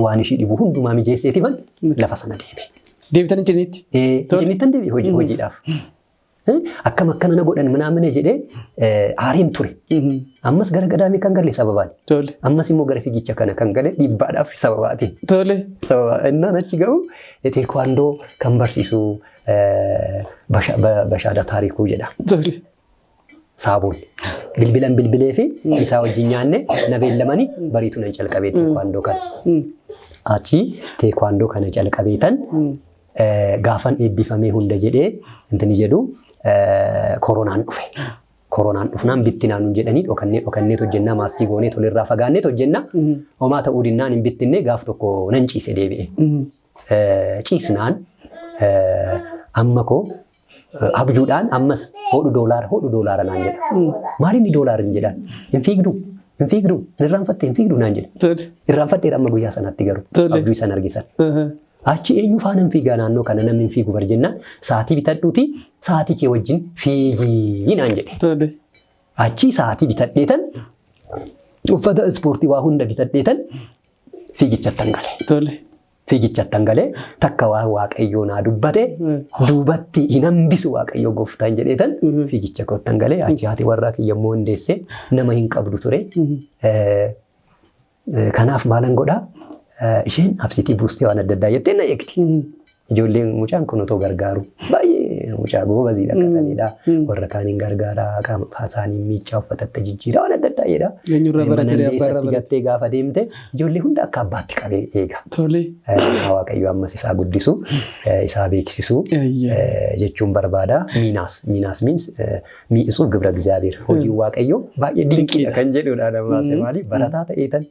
waan ishii dhibu hundumaa mijeesseetifan lafa sana deeme. Deebitan Fincinniitti? Fincinniittan deebi'e hojiidhaaf. Akkam akkana na godhan manaamine jedhee aariin ture. Ammas gara gadaamii kan gale sababaan. Tole. Ammas immoo gara fiigicha kana kan gale dhiibbaadhaaf sababaati. Tole. Sababa innaan achi ga'u teekwaandoo kan barsiisu Bashaadaa Taarikuu jedha. Tole. Saabuun. Bilbilan bilbilee fi isaa wajjin nyaanne na beellamanii bariitu nan calqabee teekwaandoo kana. Achi teekwaandoo kana calqabeetan gaafan eebbifamee hunda jedhee intini jedhu koronaan dhufe. Koronaan dhufnaan bittinaa nuun jedhanii dhokannee dhokannee hojjennaa maaskii goonee tolirraa fagaannee hojjennaa. Homaa ta'uu dinnaan hin bittinne gaaf tokko nan ciise deebi'e. Ciisnaan amma koo abjuudhaan ammas hodhu doolaara naan jedha. Maal inni doolaara hin jedhaan? Hin fiigduu? Hin fiigduu? Hin irraanfatte hin fiigduu naan jedha. Irraanfadheera amma guyyaa sanatti garuu abjuu isaan argisan. Achi eenyu faana hin fiigaa naannoo kana namni hin fiigu bar jennaan sa'aatii bitadhuuti sa'aatii kee wajjin fiigii naan jedhe. Achi sa'aatii bitadheetan uffata ispoortii waa hunda bitadheetan fiigichattan gale. Fiigichattan galee takka waan waaqayyoo naa dubbate duubatti hin hambisu waaqayyoo gooftaan jedheetan fiigicha koottan galee achi haati warraa kiyya immoo hundeesse nama hin qabdu ture. Kanaaf maalan godhaa isheen absiitii buustee waan adda addaa jettee na eegdi. Ijoolleen mucaan kun otoo gargaaru baay'ee mucaa goobaziidha qaxaleedha. Warra kaaniin gargaaraa qaama isaanii miichaa uffatatta jijjiiraa waan adda addaa jedha. Eenyurraa Mana baratee illee abbaarraa isatti barate? gattee gaafa deemte ijoollee hunda akka abbaatti qabee eega. Tole. Waaqayyo ammas isaa guddisu isaa beeksisu jechuun barbaada. Miinaas miinaas means mi'isuuf gibra Egzaabeer hojiin Waaqayyo baay'ee dinqiidha kan jedhudha namaas maali barataa ta'eetan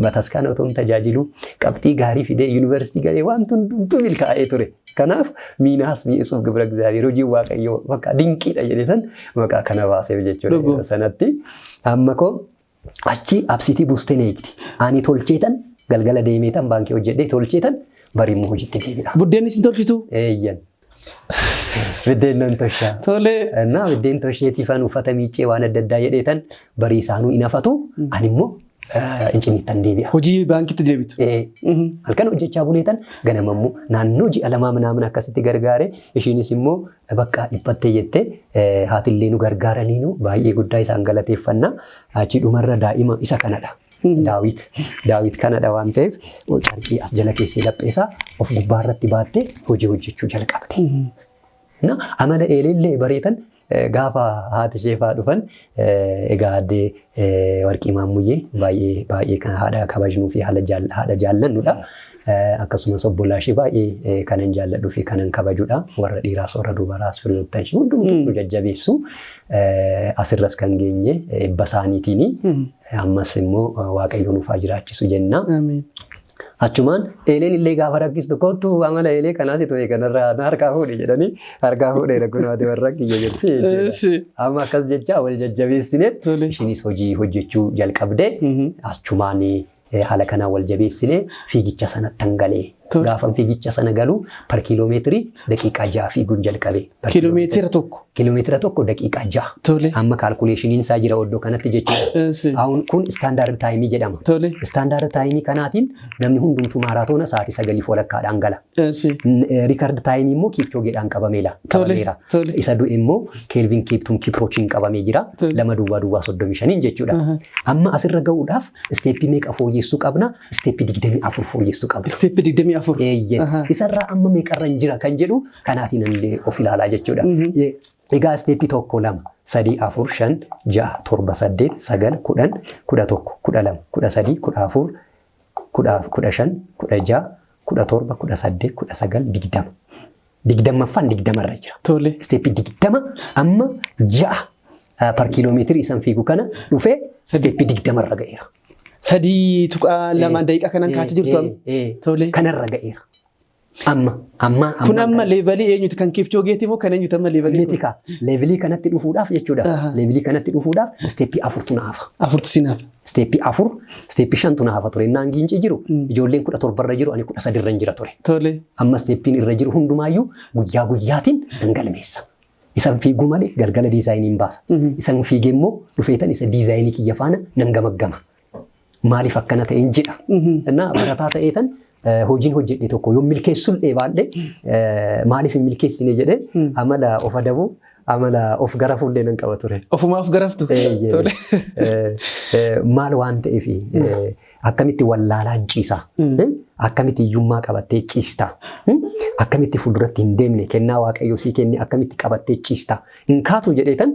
bataskaana otoo hin tajaajilu qabxii gaarii fidee yuunivarsiitii galee waan hundumtuu milkaa'ee ture. Kanaaf miinaas mi'isuuf gibra Egzaabeer hojiin Waaqayyo bakka dinqiidha jedhetan maqaa kana baaseef jechuudha Dhuguma. yeroo sanatti. Amma koo achi absiitii buustee na eegdi. Ani tolcheetan galgala deemeetan baankii hojjedhee tolcheetan barimmoo hojiitti deebi'a. Buddeenni isin tolchitu? Eeyyan. Biddeen nan toshaa. Tole. Innaa biddeen tosheetiifan uffata miiccee waan adda addaa jedheetan barii isaanuu hin hafatu. Ani immoo Fincinneettan deebi'a. Hojii baankitti deebitu? Halkan hojjechaa buleetan ganama immoo naannoo ji'a lamaa minaamin akkasitti gargaare ishiinis immoo bakka dhiphattee jette haatillee nu gargaaraniinu baay'ee guddaa isaan galateeffanna. Achi dhumarra daa'ima isa kanadha. Daawit Daawit kanadha waan ta'eef carqii as jala keessee lapheesaa of gubbaarratti baattee hojii hojjechuu jalqabde. Na amala eelillee bareetan gaafa haati ishee fa'aa dhufan egaa addee Warqii Maammuyyee baay'ee baay'ee kan haadha kabajnuu fi haadha jaallannudha. Akkasumas obbolaa ishee baay'ee kanan jaalladhuu fi kanan kabajudha. Warra dhiiraas warra dubaraas firiyoottan ishee hundumtuu nu jajjabeessu. Asirras kan geenye eebba isaaniitiini. Ammas immoo Waaqayyo nuuf haa jiraachisu jenna. Ameen. Achumaan eeleen illee gaafa rakkistu kottu amala eelee kanaas ta'e kanarraa na harkaa fuudhi jedhanii harkaa fuudheera kun ati warra kiyya jettee jechuudha. Eessi. Amma akkas jecha wal jajjabeessineet Tole. ishiinis hojii hojjechuu jalqabde achumaan haala kanaan wal jabeessine fiigicha sanatti hangalee. Gaafan fiigicha sana galu per kiiloomeetirii daqiiqaa 6 fiiguun jalqabe. Kiiloomeetira 1. Kiiloomeetira 1 daqiiqaa 6. Amma calculationiin isaa jira iddoo kanatti jechuudha. Ahun kun standard timeii jedhama. Standard timeii kanaatiin namni hundumtuu maaraatoona sa'aatii 9:30dhaan gala. Record timeii immoo Kipchogeedhaan qabameera. Isa du'e immoo Kelvin Kiptum Kiprochiin qabamee jira. 2:00:35 jechuudha. Amma asirra ga'uudhaaf stepii meeqa fooyyessuu qabna? Stepii 24 fooyyessuu qabna. Stepii 24. Eeyyee. Isarraa amma meeqarra hin jira kan jedhu kanaatiin illee of ilaalaa jechuudha. Egaa stepii 1, 2, 3, 4, 5, 6, 7, 8, 9, 10, 11, 12, 13, 14, 15, 16, 17, 18, 19, 20. Digdammaffaan 20rra jira. Stepii 20 amma 6 per kiiloomeetirii isan fiigu kana dhufee stepii 20rra ga'eera. 3.2 daqiiqaa kanan kaachaa jirtu amma. Kanarra ga'eera. Amma amma Kun amma levelii eenyuti? Kan Kipchogeeti moo kan eenyuti amma levelii? Miti kaa, levelii kanatti dhufuudhaaf jechuudha. Levelii kanatti dhufuudhaaf stepii afurtu na hafa. Afurtu si hafa. Stepii 4, stepii 5tu na hafa ture. Innaan Giincii jiru ijoolleen 17rra jiru, ani 13rra hin jira ture. Amma stepiin irra jiru hundumaayyuu guyyaa guyyaatiin nan galmeessa. Isan fiiguu malee galgala designiin baasa. Isan fiigee immoo dhufeetan isa designii kiyya faana nan gamaggama. Maaliif akkana ta'een jedha. Innaa barataa ta'eetan hojiin hojjedhe tokko yoo milkeessullee baadhe maaliif hin milkeessine jedhee amala of adabuu, amala of gara fuullee nan qaba ture. Ofumaaf garaftu. Maal waan ta'eef, akkamitti wallaalaan ciisaa? Akkamitti hiyyummaa qabattee ciistaa? Akkamitti fuulduratti hin deemne, kennaa Waaqayyoo sii kenne akkamitti qabattee ciistaa? Hin kaatu jedheetan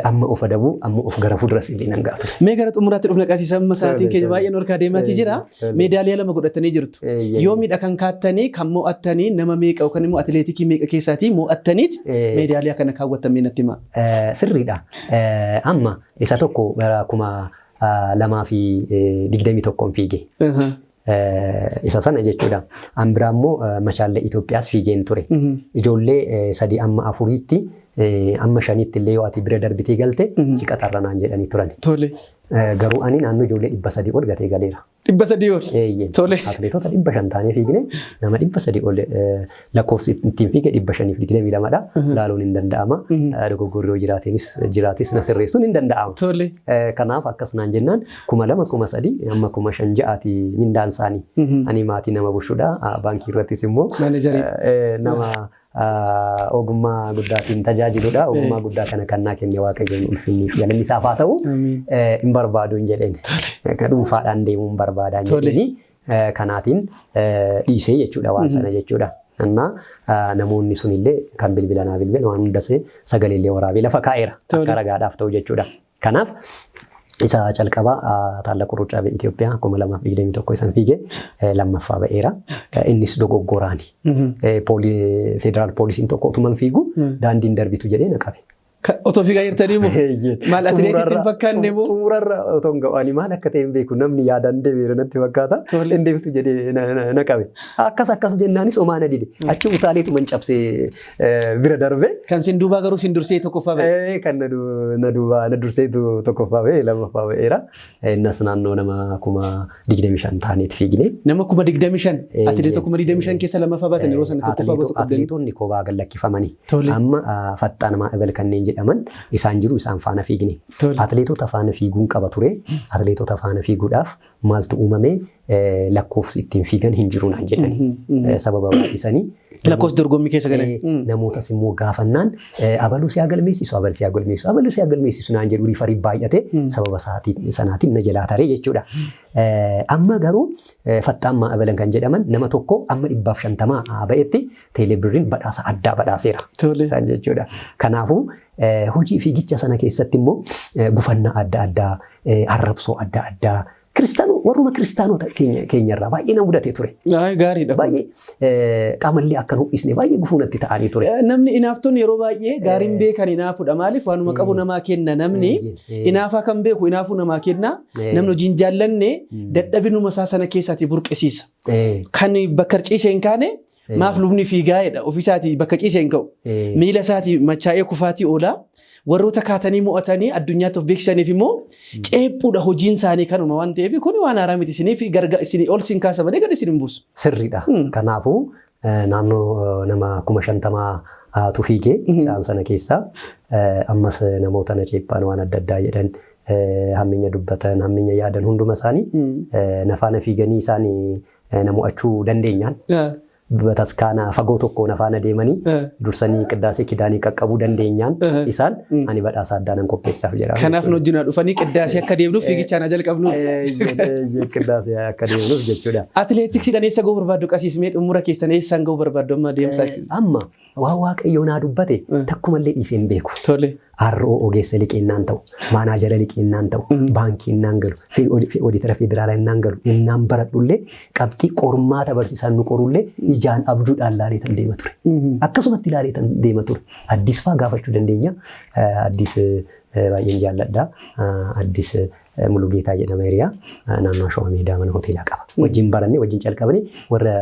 amma of adabuu, amma of gara fuulduras illee nan ga'a ture. Mee gara xumuraatti dhufna, qasiisa, amma sa'aatiin keenya baay'een ol deemaatii jira. Meedaaliyaa lama godhatanii jirtu. Yoomidha kan kaattanii, kan mo'attanii nama meeqa yookaan immoo atileetikii meeqa keessaatii mo'attaniit meedaaliyaa kana kaawwattan, mee natti himaa? Sirriidha. Amma isa tokko bara 2021 fiige. Isa sana jechuudha. An biraa immoo mashaallee Itoophiyaas fiigeen ture. Ijoollee sadii amma afuriitti, amma shaniitti illee yoo ati bira darbitee galte si qaxarranaan jedhanii turan. Garuu ani naannoo ijoollee 300 ol gatee galeera. 300 ol. Atileetota 500 taanee fiigne, nama 300 ol, lakkoofsi ittiin fiige 522dha. Laaluun hin danda'ama. Dogoggorri yoo jiraatenis jiraates na sirreessuun hin danda'ama. Kanaaf akkas naan jennaan 2000, 3000 amma 5000 ja'aati mindaan isaanii. Ani maatii nama bushuudha. Baankii irrattis immoo nama ogummaa guddaatiin tajaajiludha. Ogummaa guddaa kana kan naa kenne Waaqayyoon ulfinni fi galanni isaaf haa ta'u. Hin barbaadu hin jedheen. Dhuunfaadhaan deemuu hin barbaadaan jedheeni. Kanaatiin dhiisee jechuudha waan sana jechuudha. Innaa namoonni sunillee kan bilbila naa bilbilan waan hundasee sagaleellee waraabee lafa kaa'eera. Akka ragaadhaaf ta'u jechuudha. Kanaaf isa calqabaa Taallaquu Ruuccaa Itoophiyaa 2021 isan fiige lammaffaa ba'eera. Innis dogoggoraani. Federaal poolisiin tokko otuman fiigu daandiin darbitu jedhee na qabe. Otoo fiigaa jirtanii moo? Maal, atileetiitti hin fakkaanne moo? Xumurarra otoo hin ga'u, ani maal akka ta'e hin beeku, namni yaadaan deemeera natti fakkaata. Hin deemtu jedhee na qabe. Akkas akkas jennaanis homaa na dide. Achi utaaleetuman cabsee bira darbe. Kan sin duubaa garuu sin dursee tokkoffaa ba'e. Kan na duubaa na dursee tokkoffaa ba'e, lammaffaa ba'eera. Innas naannoo nama 25,000 taaneet fiigne. Nama 25,000, atileetota 25,000 keessa lammaffaa baatan, yeroo sana tokkoffaa gosa qabdanii. Atileetonni kophaa gad lakkifamanii. Amma Faxxaan Maa'ibal kanneen jedhaman isaan jiru, isaan faana fiigne. Atileetota faana fiiguun qaba ture. Atileetota faana fiiguudhaaf maaltu uumame, lakkoofsi ittiin fiigan hin jiru naan jedhani. Sababa baay'isanii. Lakkoofsi dorgommii keessa galan. Namootas immoo gaafannaan abaluu si haa galmeessisu, abaluu si haa galmeessisu, abaluu si haa galmeessisu naan jedhu, referee baay'ate sababa sanaatiin na jalaa taree jechuudha. Amma garuu Faxxaan Maa'abalan kan jedhaman nama tokko amma 150 ba'etti teelebirriin badhaasa addaa badhaaseera. Isaan jechuudha. Kanaafuu hojii fiigicha sana keessatti immoo gufannaa adda addaa, arrabsoo adda addaa kiristaanoo, warruma kiristaanota keenyarraa baay'ee na mudate ture. Gaariidha. Baay'ee qaamallee akka hin ho'isne baay'ee gufuu natti ta'anii ture. Namni inaaftuun yeroo baay'ee gaariin beekan inaafudha. Maaliif, waanuma qabu namaa kenna namni. Inaafaa kan beeku inaafuu namaa kenna. Namni hojiin jaallanne dadhabinuma isaa sana keessaatii burqisiisa. Kan bakka ciisee hin kaane maaf lubni fiigaa'edha. Ofiisaatii bakka ciisee hin ka'u. Miila isaatii machaa'ee kufaatii oola. Warroota kaatanii mo'atanii addunyaatti of beeksisaniif immoo ceephuudha hojiin isaanii kanuma waan ta'eef kun waan haaraa miti isiniif garga isinii ol sin kaasa malee gad isin hin buusu. Sirriidha. Kanaafuu naannoo nama 50,000tu fiigee isaan sana keessaa ammas namoota na ceephaan waan adda addaa jedhan, hamminya dubbatan, hamminya yaadan hunduma isaanii na faana fiiganii isaan na mo'achuu dandeenyaan, bataskaana fagoo tokko na faana deemanii dursanii qiddaasee kidaanii qaqqabuu dandeenyaan isaan ani badhaasa addaa nan qopheessaaf jedha. Kanaaf nu wajjin dhufanii qiddaasee akka deemnuuf fiigichaan haa jalqabnu. Qiddaasee akka deemnuuf jechuudha. Atileetiksiidhaan eessa gahuu barbaaddu qasiismee? Xumura keessan eessaan gahuu barbaaddu amma deemsaa? Amma waan Waaqayyoo naa dubbate takkumallee dhiisee hin beeku. Har'oo ogeessa liqeennaan ta'u, maanaajara liqeennaan ta'u, baankii innaan galu, ooditara federaalaa innaan galu, innaan baradhullee, qabxii qormaata barsiisaan nu qorullee ijaan abjuudhaan laalee tan deema ture. Akkasumatti ilaalee tan deema ture. Addis fa'aa gaafachuu dandeenya. Addis baay'een jaalladha. Addis Mulugeetaa jedhama hiriyaa naannoo Shawaa Meedaa mana hoteelaa qaba. Wajjin baranne, wajjin calqabne, warra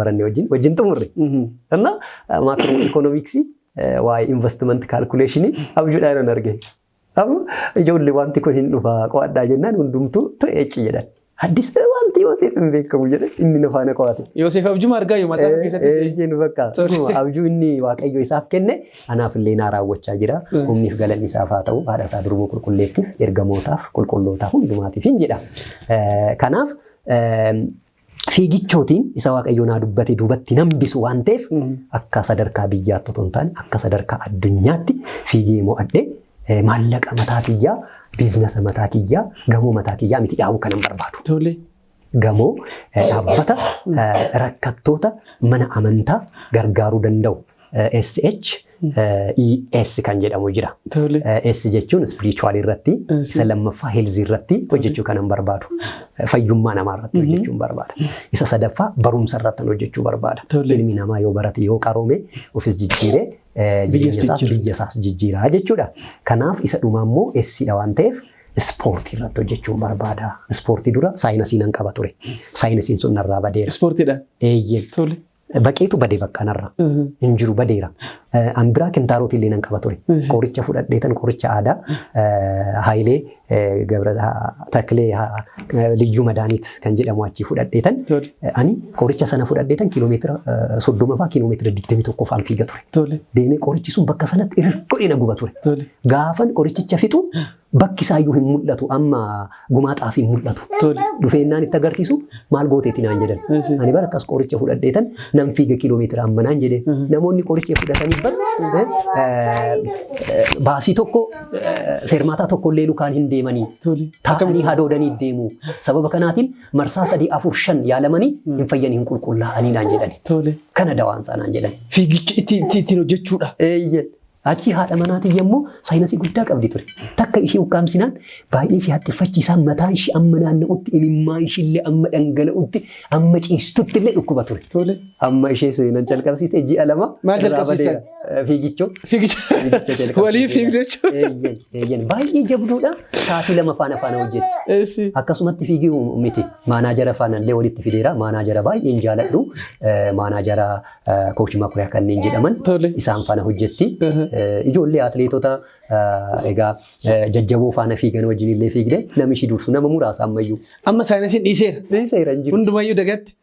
baranne wajjin xumurre. እና macro economics waa'ee investment calculation abjuudhaan nan arge. Amma ijoollee wanti kun hin dhufa qo'adhaa jennaan hundumtuu ta'e jedhan. Addis wanti Yoosef hin beekamu jedhe inni na faana qo'ate. Yoosef abjuma argaa yoo matsaafa keessattis. Eeyyeen bakka abjuu inni Waaqayyo isaaf kenne anaaf illee naa raawwachaa jira. Humniif galanni isaaf haa ta'u, haadha isaa durboo qulqulleettiif, ergamootaaf, qulqullootaaf hundumaatiif hin jedha. Kanaaf fiigichootiin isa Waaqayyo naa dubbate duubatti nambisu waan ta'eef akka sadarkaa biyyaatti otoo hin taane akka sadarkaa addunyaatti fiigee mo'adhee maallaqa mataa kiyyaa, business mataa kiyyaa, gamoo mataa kiyyaa miti dhaabuu kanan barbaadu. Gamoo dhaabbata rakkattoota mana amantaa gargaaruu danda'u SH ES kan jedhamu jira. S jechuun spiritual irratti, isa lammaffaa health irratti hojjechuu kanan barbaadu. Fayyummaa namaa irratti hojjechuu barbaada. Isa sadaffaa barumsa irratti hojjechuu barbaada. Ilmi namaa yoo barate, yoo qaroome, ofis jijjiiree jireenya isaas biyya isaas jijjiiraa jechuudha. Kanaaf isa dhumaa immoo S dha waan ta'eef ispoortii irratti hojjechuun barbaada. Ispoortii dura sinus nan qaba ture. Sinusiin sun narraa badeera. Ispoortiidhaan? Eeyyee. Baqeetu badee bakka narra. Hin jiru, badeera. An biraa kintaarootii illee nan qaba ture. Qoricha fudhadheetan, qoricha aadaa Hayilee Gabra Taklee Liyyuu Madaaniit kan jedhamu achii fudhadheetan ani qoricha sana fudhadheetan kiiloomeetira 30 fa'aa, kiiloomeetira 21 fa'aan fiiga ture. Deemee qorichi sun bakka sanatti irra godhee na guba ture. Gaafan qorichicha fixu bakki isaayyuu hin mul'atu, amma gumaa xaafii hin mul'atu. Dhufeennaan itti agarsiisu maal gooteeti naan jedhan. Ani bara akkas qoricha fudhadheetan nan fiiga kiiloomeetira amma naan jedhe. Namoonni qoricha fudhatanii bar baasii tokko, feermaataa tokko illee lukaan hin deemanii. Taa'anii hadoodanii deemu. Sababa kanaatiin marsaa sadii, afur, shan yaalamanii hin fayyanii, hin qulqullaa'anii naan jedhani. Kana dawaan isaa naan jedhan. Fiigicha ittiin hojjechuudha. Eeyyee. Achi haadha manaatiin yommuu sinus guddaa qabdi ture. Takka ishee ukkaamsinaan baay'ee ishee haxxiffachiisaa, mataan ishee amma naanna'utti, imimmaan ishee illee amma dhangala'utti, amma ciistutti illee dhukkuba ture. Amma ishee seenan calqabsiise ji'a 2. Maal jalqabsiistan? Fiigichoo. Fiigicha. Walii fiigdu jechuudha. Eeyyeen, baay'ee jabduudha. Sa'aatii 2 faana faana hojjetti. Akkasumatti fiigii miti. Maanaajara faana illee walitti fideera. Maanaajara baay'een jaaladhu. Maanaajara coach Makuriyaa kanneen jedhaman isaan faana hojjetti. Ijoollee atileetota egaa jajjaboo faana fiigan wajjin illee fiigde namni ishii dursu nama muraasa ammayyuu. Amma sinusiin dhiiseera. Dhiiseera, hin jiru. Hundumayyuu dagatti.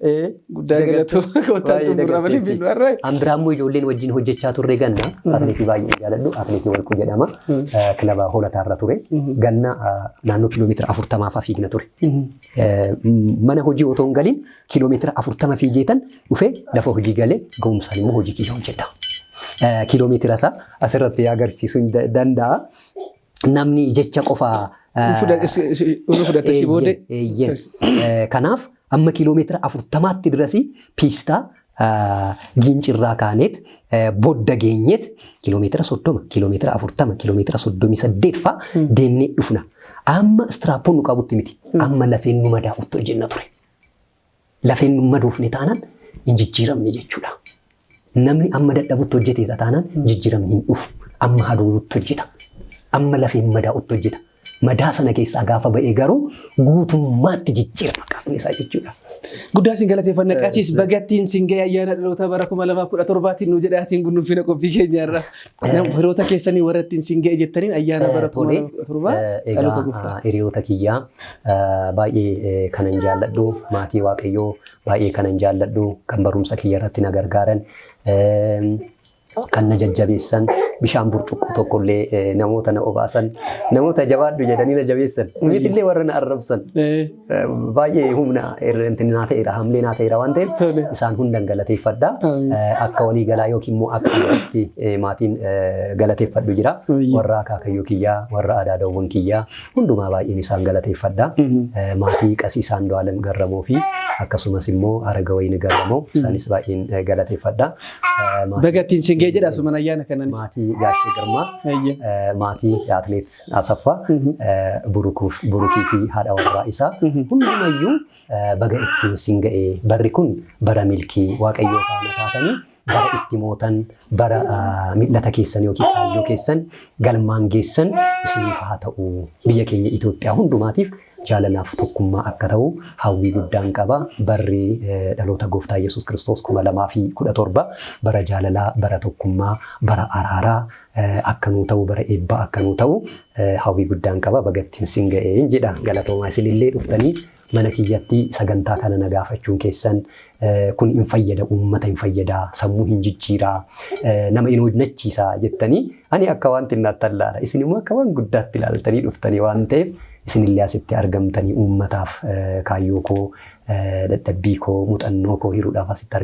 Guddaa galatu kottaan xumuraa malee fiigdu har'a. An biraa immoo ijoolleen wajjin hojjechaa turre ganna atileetii baay'ee jaaladhu, atileetii Warquu jedhama. Kilaba Hoolataarra ture. Ganna naannoo kiiloomeetira 40 fa'aa fiigna ture. Mana hojii otoo hin galin kiiloomeetira 40 fiigeetan dhufee lafa hojii galee ga'umsaan immoo hojii kiyya hojjedha. Kiiloomeetira isaa asirratti agarsiisuu hin danda'a. Namni jecha qofaa. Unu fudhate si booda. Eeyyeen. Kanaaf amma kiiloomeetira 40tti dirasii piistaa Giincirraa kaaneet bodda geenyeet kiiloomeetira 30, kiiloomeetira 40, kiiloomeetira 38 fa'aa deemnee dhufna. Amma istiraappoon nu qabutti miti. Amma lafeen nu madaa'utti hojjenna ture. Lafeen nu madoofne taanaan hin jijjiiramne jechuudha. Namni amma dadhabutti hojjeteera taanaan jijjiiramni hin dhufu. Amma hadoorutti hojjeta. Amma lafeen madaa'utti hojjeta. Madaa sana keessaa gaafa ba'e garuu guutummaatti jijjiirama qaamni isaa jechuudha. Guddaa sin galateeffanna. Qasiis bagattiin sin ga'e ayyaana dhaloota bara 2017tiin nu jedhaatiin gunuunfina qophii keenya irra. Firoota keessanii warra ittiin sin ga'e jettaniin ayyaana bara 2017 dhaloota gooftaa. Egaa hiriyoota kiyyaa baay'ee kanan jaalladhu, maatii Waaqayyoo baay'ee kanan jaalladhu, kan barumsa kiyya irratti na gargaaran, kan na jajjabeessan, bishaan burcuqqoo tokkollee namoota na obaasan, namoota jabaadhu jedhanii na jabeessan, mitillee warra na arrabsan baay'ee humna naa ta'eera, hamlee naa ta'eera waan ta'eef isaan hundan galateeffadha. Akka waliigalaa yookiin immoo akka walitti maatiin galateeffadhu jira. Warra akaakayyuu kiyyaa, warra adaadawwan kiyyaa hundumaa baay'een isaan galateeffadha. Maatii Qasiis Andu'aalem Garramoo fi akkasumas immoo Aragawayin Garramoo isaanis baay'een galateeffadha. Bagattiin sin ga'e jedha asumaan ayyaana kanaanis. Maatii Gaashee Girmaa, maatii Atleet Asaffaa, Burukii fi haadha warraa isaa hundumayyuu baga ittiin sin ga'e. Barri kun bara milkii Waaqayyoo faana taatanii bara itti mootan, bara mil'ata keessan yookiin kaayyoo keessan galmaan geessan isiniif haa ta'u. Biyya keenya Itoophiyaa hundumaatiif jaalalaaf tokkummaa akka ta'u hawwii guddaan qaba. Barri dhaloota gooftaa Yesuus Kiristoos 2017 bara jaalalaa, bara tokkummaa, bara araaraa akka nuu ta'u, bara eebbaa akka nuu ta'u hawwii guddaan qaba. Bagattiin sin ga'ee jedha. Galatoomaa, isinillee dhuftanii mana kiyyatti sagantaa kana na gaafachuun keessan kun hin fayyada, uummata hin fayyada, sammuu hin jijjiiraa, nama hin hojjechiisaa jettanii ani akka waan xinnaatti allaala. Isin immoo akka waan guddaatti ilaaltanii dhuftanii waan ta'eef isinillee asitti argamtanii uummataaf kaayyoo koo, dadhabbii koo, muuxannoo koo hiruudhaaf asitti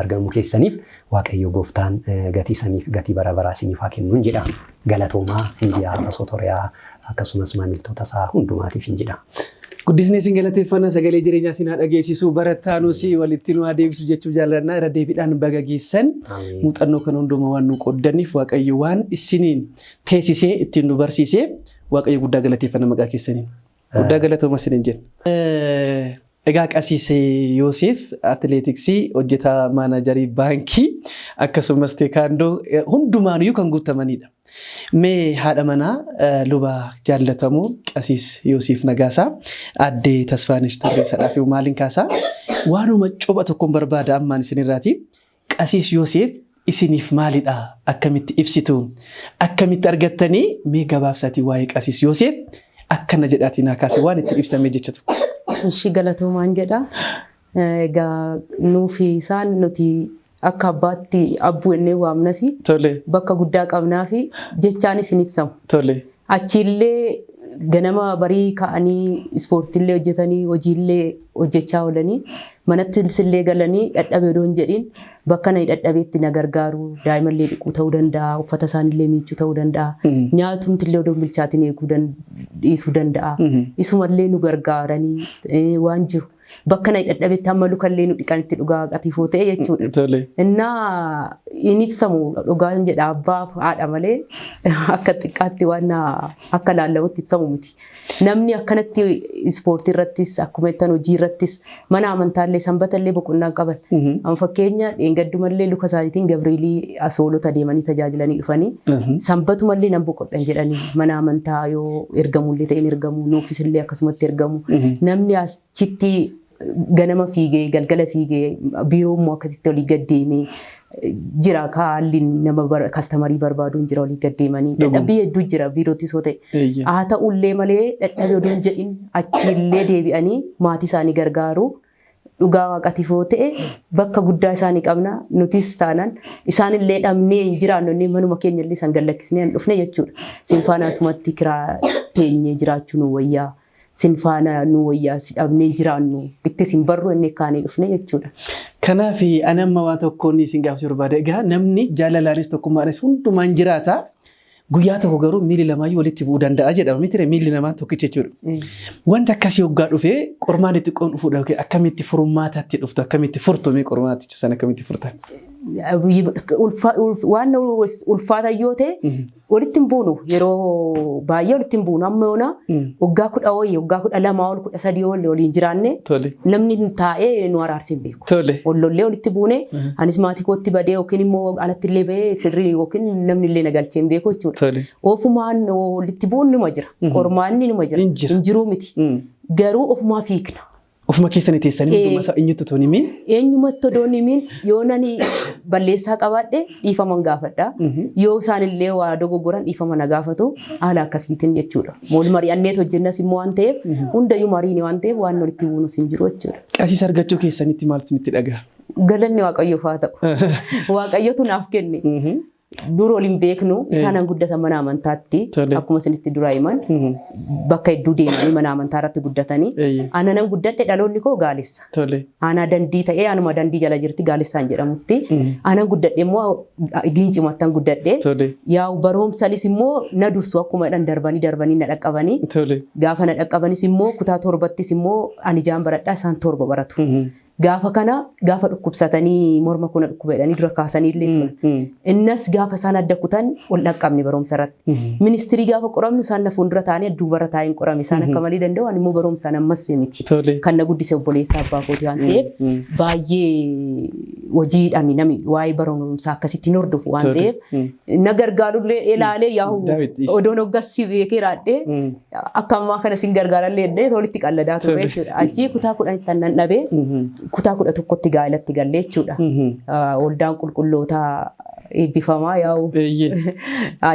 argamuu keessaniif Waaqayyo gooftaan gatii saniif gatii bara baraa isiniif haa kennuun jedha. Galatoomaa miidiyaa Asotoriyaa akkasumas maamiltoota isaa hundumaatiif hin jedha. Guddisnee isin galateeffannaa, sagalee jireenyaa isin haa dhageessisu, barattaanuus walitti nu haa deebisu jechuu jaallannaa. Irra deebiidhaan baga geessan. Muuxannoo kana hundumaa waan nu qooddaniif, Waaqayyo waan isiniin teessisee ittiin nu barsiisee, Waaqayyo guddaa galateeffanna maqaa keessaniin. Guddaa galatooma isiniin jenna. Egaa Qasiis Yoosef atileetiksii, hojjetaa maanajarii baankii, akkasumas teekaandoo hundumaanuyyuu kan guutamanidha. Mee haadha manaa luba jaallatamoo Qasiis Yoosef Nagaasaa, Addee Tasfaanesh Tarreessaadhaaf maaliin kaasaa? Waanuma copha tokkoon barbaada ammaan isinirraati. Qasiis Yoosef isiniif maalidha? Akkamitti ibsitu? Akkamitti argattanii? Mee gabaabsaatii waa'ee Qasiis Yoosef akkana jedhaatii naa kaase, waan ittiin ibsamee jecha tokko. Ishii galatoomaan jedha. Egaa nuufi isaan nuti akka abbaatti abbuu jennee waamnasi. Bakka guddaa qabnaa fi jechaanis hin ibsamu. Achiillee ganama barii ka'anii ispoortiillee hojjetanii, hojiillee hojjechaa oolanii, manatti illee galanii dadhabee odoo hin jedhiin bakka na dadhabeetti na gargaaru. Daa'imallee dhiquu ta'uu danda'a, uffata isaanillee miiccuu ta'uu danda'a, nyaatumtillee odoo hin bilchaatin eeguu dhiisuu danda'a. Isumallee nu gargaaranii waan jiru bakka na dadhabetti hamma lukallee nu dhiqanitti dhugaa qatifoo ta'e jechuudha. Innaa hin ibsamu, dhugaan jedha, abbaa haadha malee akka xiqqaatti waan akka laallamutti ibsamu miti. Namni akkanatti ispoortii irrattis, akkuma jettan hojii irrattis, mana amantaallee sanbatallee boqonnaa qaban. Amma fakkeenya dheengaddumallee luka isaaniitiin Gabrielii asoolota deemanii tajaajilanii dhufanii, sanbatumallee nan boqodhan jedhanii, mana amantaa yoo ergamullee ta'in ergamu, nuufis illee akkasumatti ergamu. Namni achitti ganama fiigee galgala fiigee, biiroo immoo akkasitti olii gad deemee jira. Haalli nama customerii barbaaduun jira, olii gad deemanii dadhabbii hedduu jira biirootti soo ta'e. Haa ta'ullee malee dadhabee odoo hin jedhin achiillee deebi'anii maatii isaanii gargaaru. Dhugaa waaqatifoo ta'e bakka guddaa isaanii qabna. Nutis taanaan isaanillee dhabnee hin jiraannu inni manuma keenya illee isaan gallakkisnee hin dhufne jechuudha. Sin faana asumatti kiraa teenyee jiraachuu nu wayyaa. Sin faana nu wayyaa, si dhabnee jiraannu ittis hin barru inni kaanii dhufne jechuudha. Kanaaf ani amma waan tokkoon isin gaafachuu barbaada. Egaa namni jaalalaanis tokkummaanis hundumaan jiraata. Guyyaa tokko garuu miilli lamaayyuu walitti bu'uu danda'a jedhama. Miti miilli namaa tokkicha jechuudha. Wanta akkasii hoggaa dhufee qormaanni xiqqoon dhufuudha. Akkamitti furmaataatti dhuftu? Akkamitti furtu? Mee qormaaticha sana akkamitti furtan? Waan ulfaata yoo ta'e walitti hin buunu, yeroo baay'ee walitti hin buunu. Amma yoona waggaa 10 wayii, waggaa 12 ol, 13 ol waliin jiraanne, namni taa'ee nu araarsi hin beeku. Wallollee walitti buune, anis maatii kootti badee yookiin immoo alatti illee bahee firri yookiin namni illee na galchee hin beeku jechuudha. Ofumaan walitti bu'uun numa jira. Qormaanni numa jira. Hin jiruu miti. Garuu ofumaa fiigna. Ofuma keessanii teessanii hunduma isaa eenyutti otoo hin himin? Eenyumatti odoo hin himin, yoo nani balleessaa qabaadhe dhiifama gaafadha. Yoo isaan illee waa dogoggoran dhiifama na gaafatu, haala akkasiitiin jechuudha. Wal mari'anneet hojjennas immoo waan ta'eef, hundayyuu mariini waan ta'eef, waan walitti buunus hin jiru jechuudha. Qasiis argachuu keessanitti maal isinitti dhaga'a? Galanni Waaqayyoof haa ta'u. Waaqayyotu naaf kenne. Dur waliin beeknu, isaan guddatan mana amantaatti, akkuma isinitti dura himan, bakka hedduu deemanii mana amantaa irratti guddatanii. Ana nan guddadhe, dhaloonni koo Gaalessa. Aanaa Dandii ta'ee anuma Dandii jala jirti Gaalessaan jedhamutti. Anan guddadhe immoo Giincimattan guddadhe. Yaa'u baroomsanis immoo na dursu, akkuma jedhan darbanii darbanii na dhaqqabanii. Gaafa na dhaqqabanis immoo kutaa torbattis immoo ani jaan baradhaa, isaan torba baratu. Gaafa kana gaafa dhukkubsatanii, morma kuna dhukkuba jedhanii dura kaasanii illee turan. Innas gaafa isaan adda kutan ol dhaqqabne barumsa irratti. Ministirii gaafa qoramnu isaan na fuuldura taa'anii, duubarra taa'een qorame. Isaan akka malee danda'u, ani immoo barumsaan ammas miti. Kan na guddise obboleessa abbaa kootii waan ta'eef, baay'ee hojiidhaan nami waa'ee barumsaa akkasitti hin hordofu waan ta'eef, na gargaarullee ilaalee yaa'u odoon hoggassi beekee raadhee akka ammaa kana sin gargaarallee illee walitti qalladaa ture jechuudha. Achii kutaa 10tti nan dhabee, kutaa 11tti gaa'elatti galle jechuudha. Waldaan qulqullootaa eebbifamaa yaa'u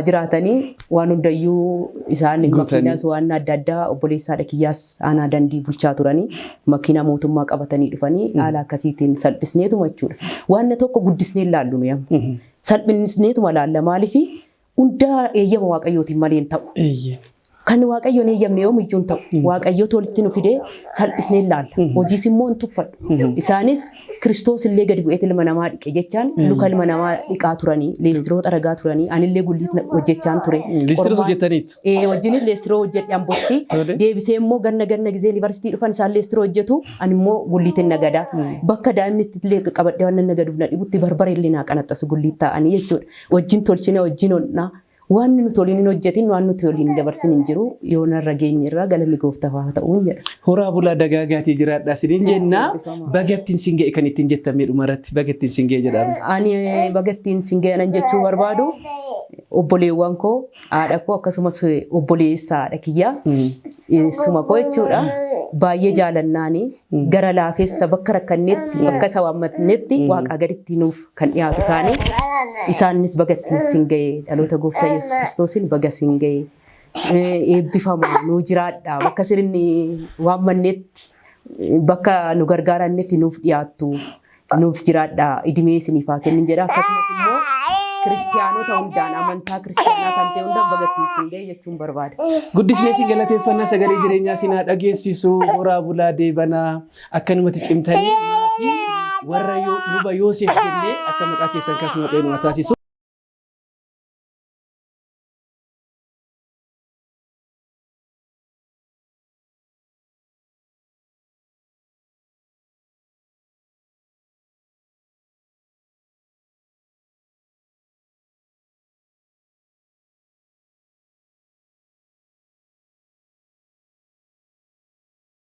jiraatanii, waan hundayyuu isaan makiinas waan adda addaa, obboleessaadha kiyyaas aanaa Dandii bulchaa turanii, makiinaa mootummaa qabatanii dhufanii, haala akkasiitiin salphisneetuma jechuudha. Waan tokko guddisnee ilaallu nuyi amma. Salphisneetuma laalla, maaliifi hundaa eeyyama Waaqayyootiin malee hin ta'u. Kan Waaqayyoon eeyyamne yoomiyyuu hin ta'u. Waaqayyootu walitti nu fidee salphisnee ilaalla. Hojiis immoo hin tuffadhu. Isaanis Kiristoos illee gadi bu'eet ilma namaa dhiqe jechaan, luka ilma namaa dhiqaa turanii, leestiroo xaragaa turanii, anillee gulliit hojjechaan ture. Leestiroo hojjetaniitu? Ee, wajjinis leestiroo hojjedhe Ambootti. Deebisee immoo ganna ganna gizee yuunivarsiitii dhufan isaan leestiroo hojjetu, ani immoo gulliitiin nagada. Bakka daa'imni itti illee qabadhee waan nagaduuf na dhibutti barbare illee naa qanaxxasu gulliit taa'anii jechuudha. Wajjin tolchine, wajjin onnaa. Waan nuti waliin hin hojjetin, waan nuti waliin dabarsin hin jiru. Yoo narra geenye irraa galanni gooftaaf haa ta'u jedha. Horaa bulaa, dagaagaatii jiraadhaa isiniin jenna. Bagattiin sin ga'e kan ittiin jettamee dhumarratti bagattiin sin ga'e jedhama. Ani bagattiin sin ga'e nan jechuu barbaadu obboleewwan koo, haadha koo, akkasumas obboleessa haadha kiyyaa, suma koo jechuudha. Baay'ee jaalannaani, gara laafessa, bakka rakkannetti, bakka isa waammannetti waaqaa gaditti nuuf kan dhiyaatu isaanii. Isaanis bagattiin sin ga'e, dhaloota gooftaa Yesuus Kiristoosiin baga sin ga'e. Eebbifama, nuu jiraadha, bakka sirni waammannetti, bakka nu gargaarannetti nuuf dhiyaattu, nuuf jiraadha, idimee isiniif haa kennin jedha. Akkasumas immoo kiristiyaanota hundaan, amantaa kiristiyaanaa kan ta'e hundaan bagattiin sin ga'e jechuun barbaada. Guddisnee sin galateeffannaa, sagalee jireenyaa sin haa dhageessisu. Horaa bulaa deebanaa, akkanumatti cimtanii maatii warra luba Yoosef jennee akka maqaa keessan kaasnu Waaqayyo nu haa taasisu.